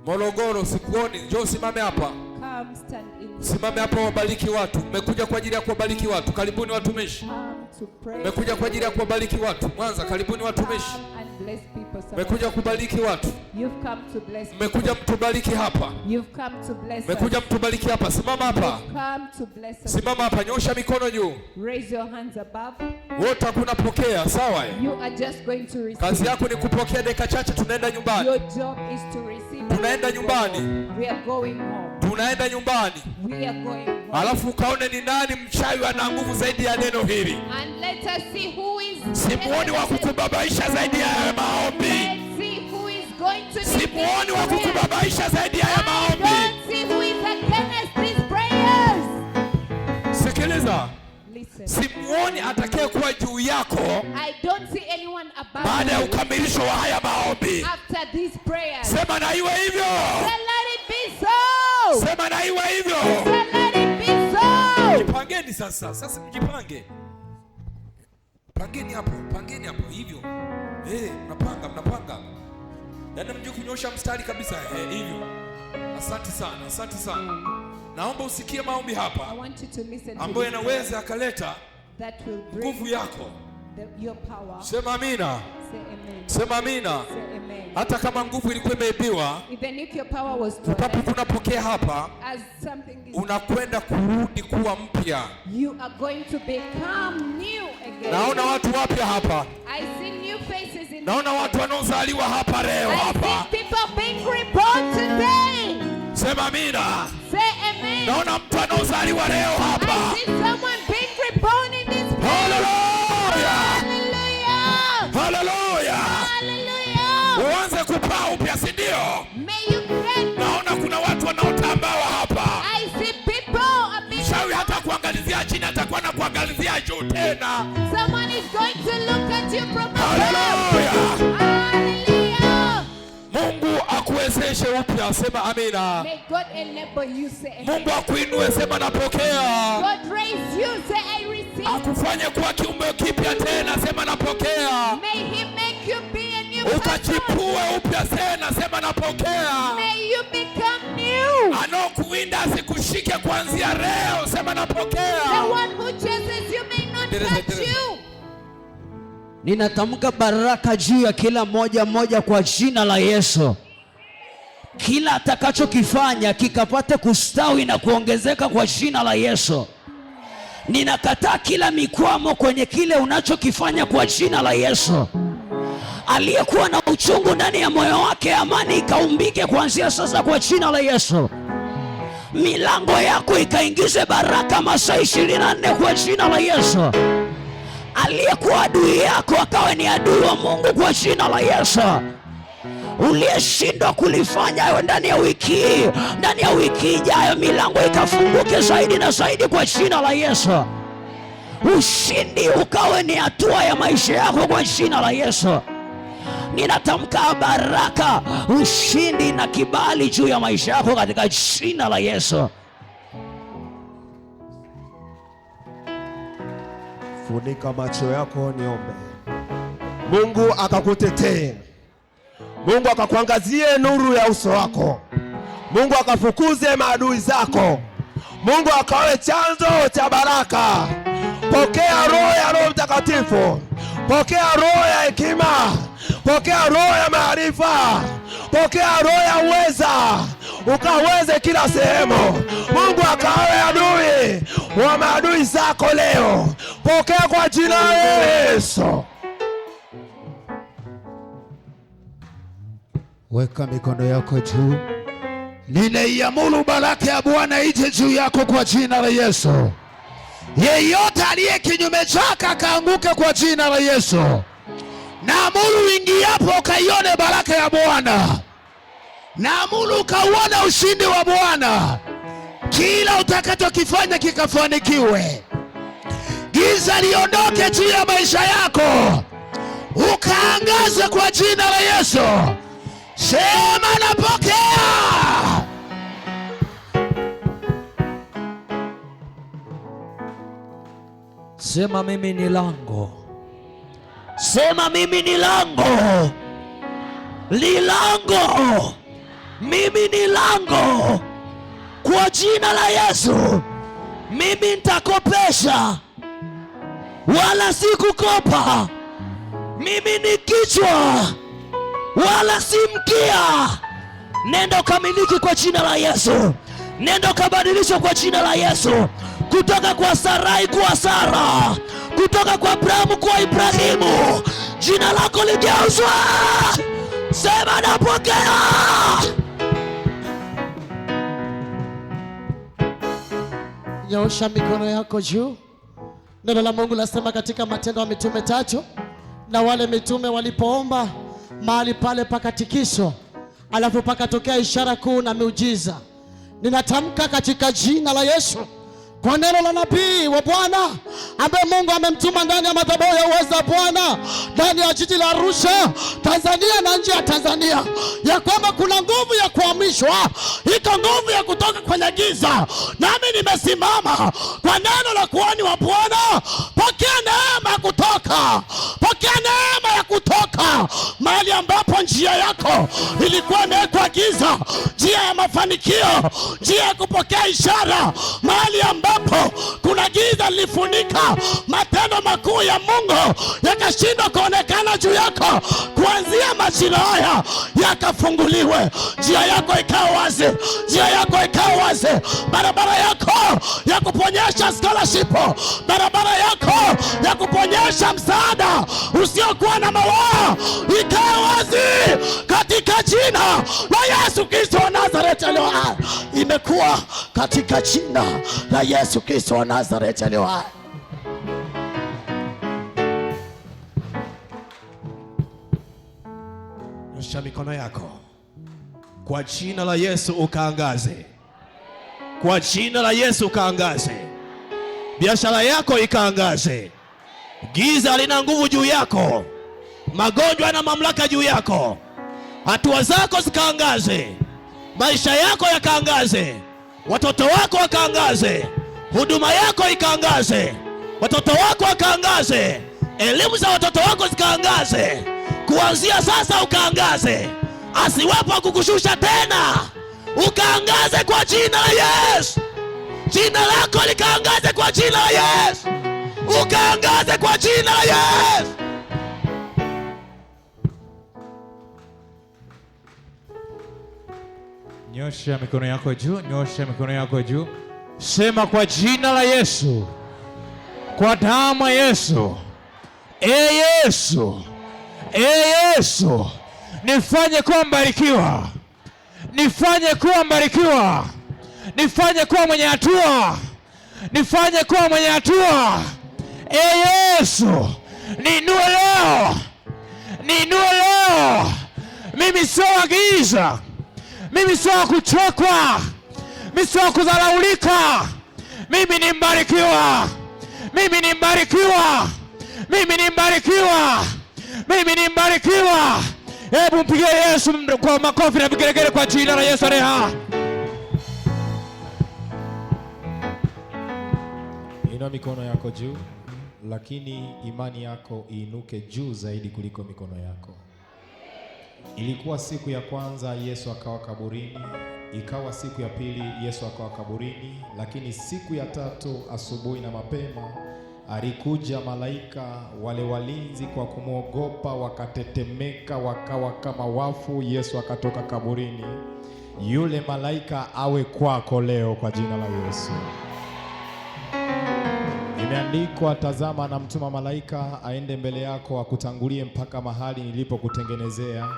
Morogoro, sikuoni. Njoo simame hapa. Come stand in. Simame hapa wabariki watu. Mmekuja kwa ajili ya kuwabariki watu. Karibuni watumishi. Come to pray. Mmekuja kwa ajili ya kuwabariki watu. Mwanza, karibuni watumishi. Come and bless people. Somebody. Mmekuja kubariki watu. You've come to bless people. Mmekuja mtubariki hapa. You've come to bless us. Mmekuja mtubariki hapa. Simama hapa. You've come to bless us. Simama hapa, nyosha mikono juu. Raise your hands above. Wote hakuna pokea, sawa? Eh? You are just going to receive. Kazi yako ni kupokea, dakika chache tunaenda nyumbani. Your job is to receive. Tunaenda nyumbani. We are going home. Tunaenda nyumbani. We are going home. Alafu ukaone ni nani mchawi ana nguvu zaidi ya neno hili. And let us see who is Simuoni wa kukubabaisha zaidi ya haya maombi. Let's see who is going to Simuoni wa kukubabaisha zaidi ya haya I maombi. don't see who is against these prayers. Sikiliza. Listen. Simuoni atakayekuwa juu yako I don't see anyone above baada ya you ukamilisho wa haya maombi. after these prayers. Sema na iwe hivyo. Say, let it be so. Sema na iwe hivyo. Say, let it be so. Jipangeni sasa. Sasa mjipange. Pangeni hapo, pangeni hapo hivyo. Mnapanga, mnapanga. Yaani mjue kunyosha mstari kabisa hivyo. Asante sana, asante sana. Naomba usikie maombi hapa I want you to listen to ambayo this yanaweza yakaleta that will bring nguvu yako. Your power. Sema amina. Say amen. Sema amina. Say amen. Hata kama nguvu ilikuwa imeibiwa, Even if your power was stolen, utakapokuwa unapokea hapa, as something is, unakwenda kurudi kuwa mpya. you are going to become new again. Naona watu wapya hapa. I see new faces in Naona watu wanaozaliwa hapa leo I hapa. see people being reborn today. Sema amina. Say amen. Naona mtu anaozaliwa leo hapa. I see someone being reborn in this place. Hallelujah. Hallelujah. Hallelujah. Hallelujah. Uanze kupaa upya, si ndio? May you get. Naona kuna watu wanaotambawa hapa. I see people are being. Mchawi hata kuangalizia chini, atakuwa na kuangalizia juu tena. Someone is going to look at you from above. Hallelujah. Hallelujah. Mungu akuwezeshe upya, sema amina. May God enable you, say amen. Mungu akuinue, sema napokea. God raise you, say I receive. Akufanye kuwa kiumbe kipya tena, sema napokea. May He make you be a new person. Ukachipue upya tena, sema napokea. May you become new. Anaokuwinda asikushike kuanzia leo, sema napokea. The one who chases you may not Teresa, touch Teresa. you. Ninatamka baraka juu ya kila mmoja mmoja kwa jina la Yesu. Kila atakachokifanya kikapate kustawi na kuongezeka kwa jina la Yesu. Ninakataa kila mikwamo kwenye kile unachokifanya kwa jina la Yesu. Aliyekuwa na uchungu ndani ya moyo wake, amani ikaumbike kuanzia sasa kwa jina la Yesu. Milango yako ikaingize baraka masaa 24 kwa jina la Yesu. Aliyekuwa adui yako akawe ni adui wa Mungu kwa jina la Yesu. Uliyeshindwa kulifanya hayo ndani ya wiki hii, ndani ya wiki ijayo milango ikafunguke zaidi na zaidi kwa jina la Yesu. Ushindi ukawe ni hatua ya maisha yako kwa jina la Yesu. Ninatamka baraka, ushindi na kibali juu ya maisha yako katika jina la Yesu. Funika macho yako niombe. Mungu akakutetee. Mungu akakuangazie nuru ya uso wako. Mungu akafukuze maadui zako. Mungu akawe chanzo cha baraka. Pokea roho ya Roho Mtakatifu. Pokea roho ya hekima. Pokea roho ya maarifa. Pokea roho ya uweza, ukaweze kila sehemu. Mungu akawe adui wa maadui zako leo. Pokea kwa jina la Yesu. Weka mikono yako juu. Ninaiamuru baraka ya Bwana ije juu yako kwa jina la Yesu. Yeyote aliye kinyume chako akaanguke kwa jina la Yesu. Naamuru ingiapo ukaione baraka ya Bwana. Naamuru ukauone ushindi wa Bwana. Kila utakachokifanya kikafanikiwe. Giza liondoke juu ya maisha yako, ukaangaze kwa jina la Yesu. Sema napokea. Sema mimi ni lango. Sema mimi ni lango. Lilango. Mimi ni lango. Kwa jina la Yesu, mimi nitakopesha wala si kukopa. Mimi ni kichwa wala si mkia. Nenda ukamiliki kwa jina la Yesu. Nenda ukabadilishwa kwa jina la Yesu. Kutoka kwa Sarai kuwa Sara, kutoka kwa Abrahamu kuwa Ibrahimu. Jina lako ligeuzwe. Sema napokea. Nyoosha mikono yako juu. Neno la Mungu lasema katika Matendo ya Mitume 3, na wale mitume walipoomba mahali pale pakatikiswa, alafu pakatokea ishara kuu na miujiza. Ninatamka katika jina la Yesu, kwa neno la nabii wa Bwana ambaye Mungu amemtuma ndani ya madhabahu ya uweza wa Bwana ndani ya jiji la Arusha, Tanzania na nje ya Tanzania, ya kwamba kuna nguvu ya kuhamishwa, iko nguvu ya kutoka kwenye giza. Nami nimesimama kwa neno la kuhani wa Bwana. Pokea neema ya kutoka, pokea neema ya kutoka mahali ambapo njia yako ilikuwa imewekwa giza, njia ya mafanikio, njia ya kupokea ishara, mahali ambapo kuna giza lilifunika matendo makuu ya Mungu yakashindwa kuonekana juu yako. Kuanzia majira haya yakafunguliwe, njia yako ikawa wazi, njia yako ikawa wazi, barabara yako ya kuponyesha scholarship, barabara yako ya kuponyesha msaada usiokuwa na mawaa ikawa wazi katika jina la Yesu Kristo wa Nazareti aliye hai. Imekuwa katika jina la Yesu Kristo wa Nazareti aliye hai. Nyosha mikono yako kwa jina la Yesu ukaangaze. Kwa jina la Yesu ukaangaze. Biashara yako ikaangaze. Giza lina nguvu juu yako. Magonjwa yana mamlaka juu yako. Hatua zako zikaangaze. Maisha yako yakaangaze. Watoto wako wakaangaze. Huduma yako ikaangaze. Watoto wako wakaangaze. Elimu za watoto wako zikaangaze. Kuanzia sasa ukaangaze. Asiwepo kukushusha tena. Ukaangaze kwa jina la Yesu. Jina lako likaangaze kwa jina la Yesu. Ukaangaze kwa jina la Yesu. Nyosha mikono yako juu, nyosha mikono yako juu. Sema kwa jina la Yesu, kwa damu ya Yesu. E Yesu, e Yesu, nifanye kuwa mbarikiwa, nifanye kuwa mbarikiwa, nifanye kuwa mwenye hatua, nifanye kuwa mwenye hatua. E Yesu, niinue leo, niinue leo. Mimi sio wa giza, mimi sio wa kuchekwa, mimi sio wa kudharaulika. Mimi ni mbarikiwa, mimi ni mbarikiwa, mimi ni mbarikiwa, mimi ni mbarikiwa. Hebu mpigie Yesu kwa makofi na vigelegele kwa jina la Yesu reha. Inua mikono yako juu, lakini imani yako iinuke juu zaidi kuliko mikono yako. Ilikuwa siku ya kwanza Yesu akawa kaburini, ikawa siku ya pili Yesu akawa kaburini, lakini siku ya tatu asubuhi na mapema alikuja malaika. Wale walinzi kwa kumwogopa wakatetemeka, wakawa kama wafu. Yesu akatoka kaburini. Yule malaika awe kwako leo kwa jina la Yesu. Imeandikwa, tazama namtuma malaika aende mbele yako akutangulie mpaka mahali nilipokutengenezea.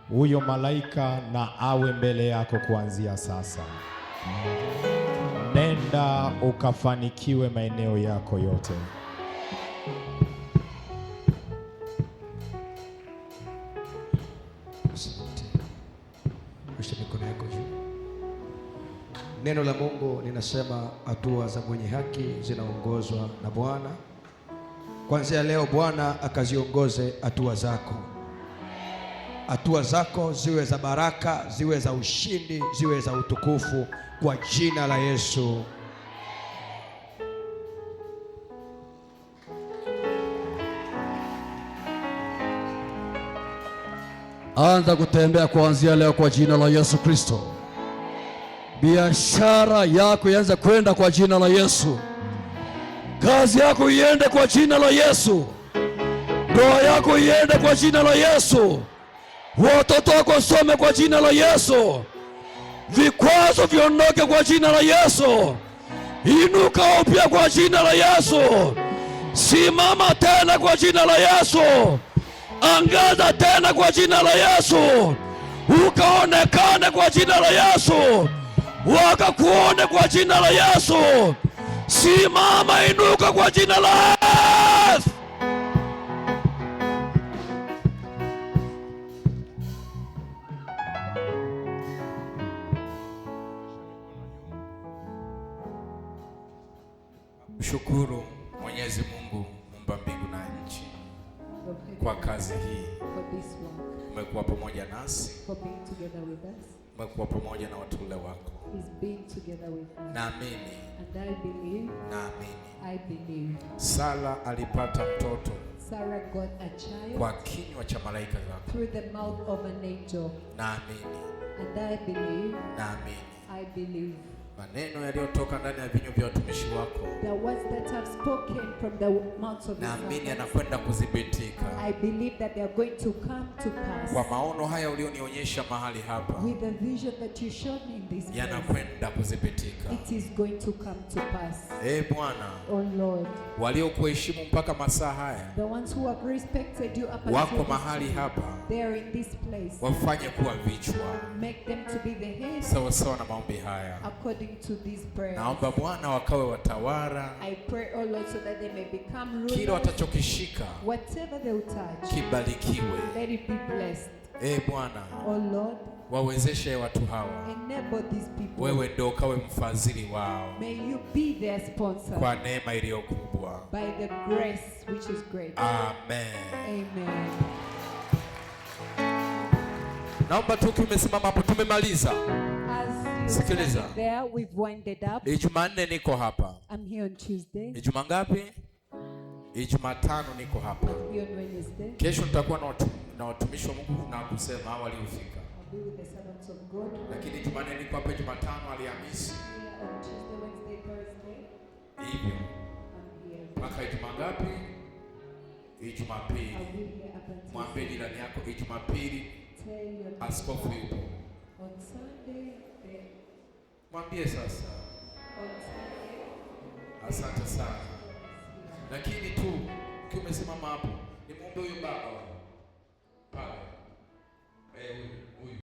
Huyo malaika na awe mbele yako kuanzia sasa. Nenda ukafanikiwe maeneo yako yote. Asante. Nyosha mikono yako juu. Neno la Mungu linasema hatua za mwenye haki zinaongozwa na Bwana. Kuanzia leo Bwana akaziongoze hatua zako. Hatua zako ziwe za baraka, ziwe za ushindi, ziwe za utukufu kwa jina la Yesu. Anza kutembea kuanzia leo kwa jina la Yesu Kristo. Biashara yako ianze kwenda kwa jina la Yesu. Kazi yako iende kwa jina la Yesu. Ndoa yako iende kwa jina la Yesu. Watoto wako wasome kwa jina la Yesu. Vikwazo viondoke kwa jina la Yesu. Inuka upya kwa jina la Yesu. Simama tena kwa jina la Yesu. Angaza tena kwa jina la Yesu. Ukaonekane kwa jina la Yesu. Wakakuone kwa jina la Yesu. Simama, inuka kwa jina la Yesu. Mshukuru Mwenyezi Mungu muumba mbingu na nchi kwa kazi hii. For this work, Umekuwa pamoja nasi, for being together with us. umekuwa pamoja na wateule wako. He's been together with us. Naamini, And I believe, naamini I believe Sara alipata mtoto Sarah got a child kwa kinywa cha malaika zako. through the mouth of an angel. Naamini, And I believe, naamini I believe maneno yaliyotoka ndani ya vinywa vya watumishi wako, the words that have spoken from the mouths of the naamini servants, yanakwenda kuthibitika I believe that they are going to come to pass. kwa maono haya ulionionyesha mahali hapa, With the vision that you showed me in this place, yanakwenda kuthibitika. it is going to come to pass. Ee Bwana, Oh Lord, waliokuheshimu mpaka masaa haya the ones who have respected you up until wako this mahali time, hapa, they are in this place. wafanye kuwa vichwa Make them to be the head sawa sawa na maombi haya. according to these prayers. Naomba Bwana wakawe watawala, I pray, oh Lord, so that they may become kile rulers. watachokishika Whatever they will touch, kibarikiwe. let it be blessed. Ee Bwana, Oh Lord, wawezeshe watu hawa, enable these people. wewe ndio ukawe mfadhili wao May you be their sponsor kwa neema iliyo kubwa. by the grace which is great. Amen. Amen. Naomba tu ukiwa umesimama hapo, tumemaliza. As you Sikiliza. stand there, we've winded up. Ijumanne niko hapa. I'm here on Tuesday. Ijumaa ngapi? Ijumatano niko hapa. I'm here on Wednesday. Kesho nitakuwa na watumishi wa Mungu na kusema hao waliofika, I'll be with the servants of God. lakini Jumanne niko hapa, Jumatano, Alhamisi, Here on Tuesday, Wednesday, Thursday. hivyo I'm here. mpaka Ijumaa ngapi? Ijumapili. I'll be here up until Mwambie jirani yako Ijumapili Tell your askofu yupo. On Sunday, then Mwambie sasa. on Sunday. Asante sana. Lakini tu ukiwa umesimama hapo, nimwombe huyo baba.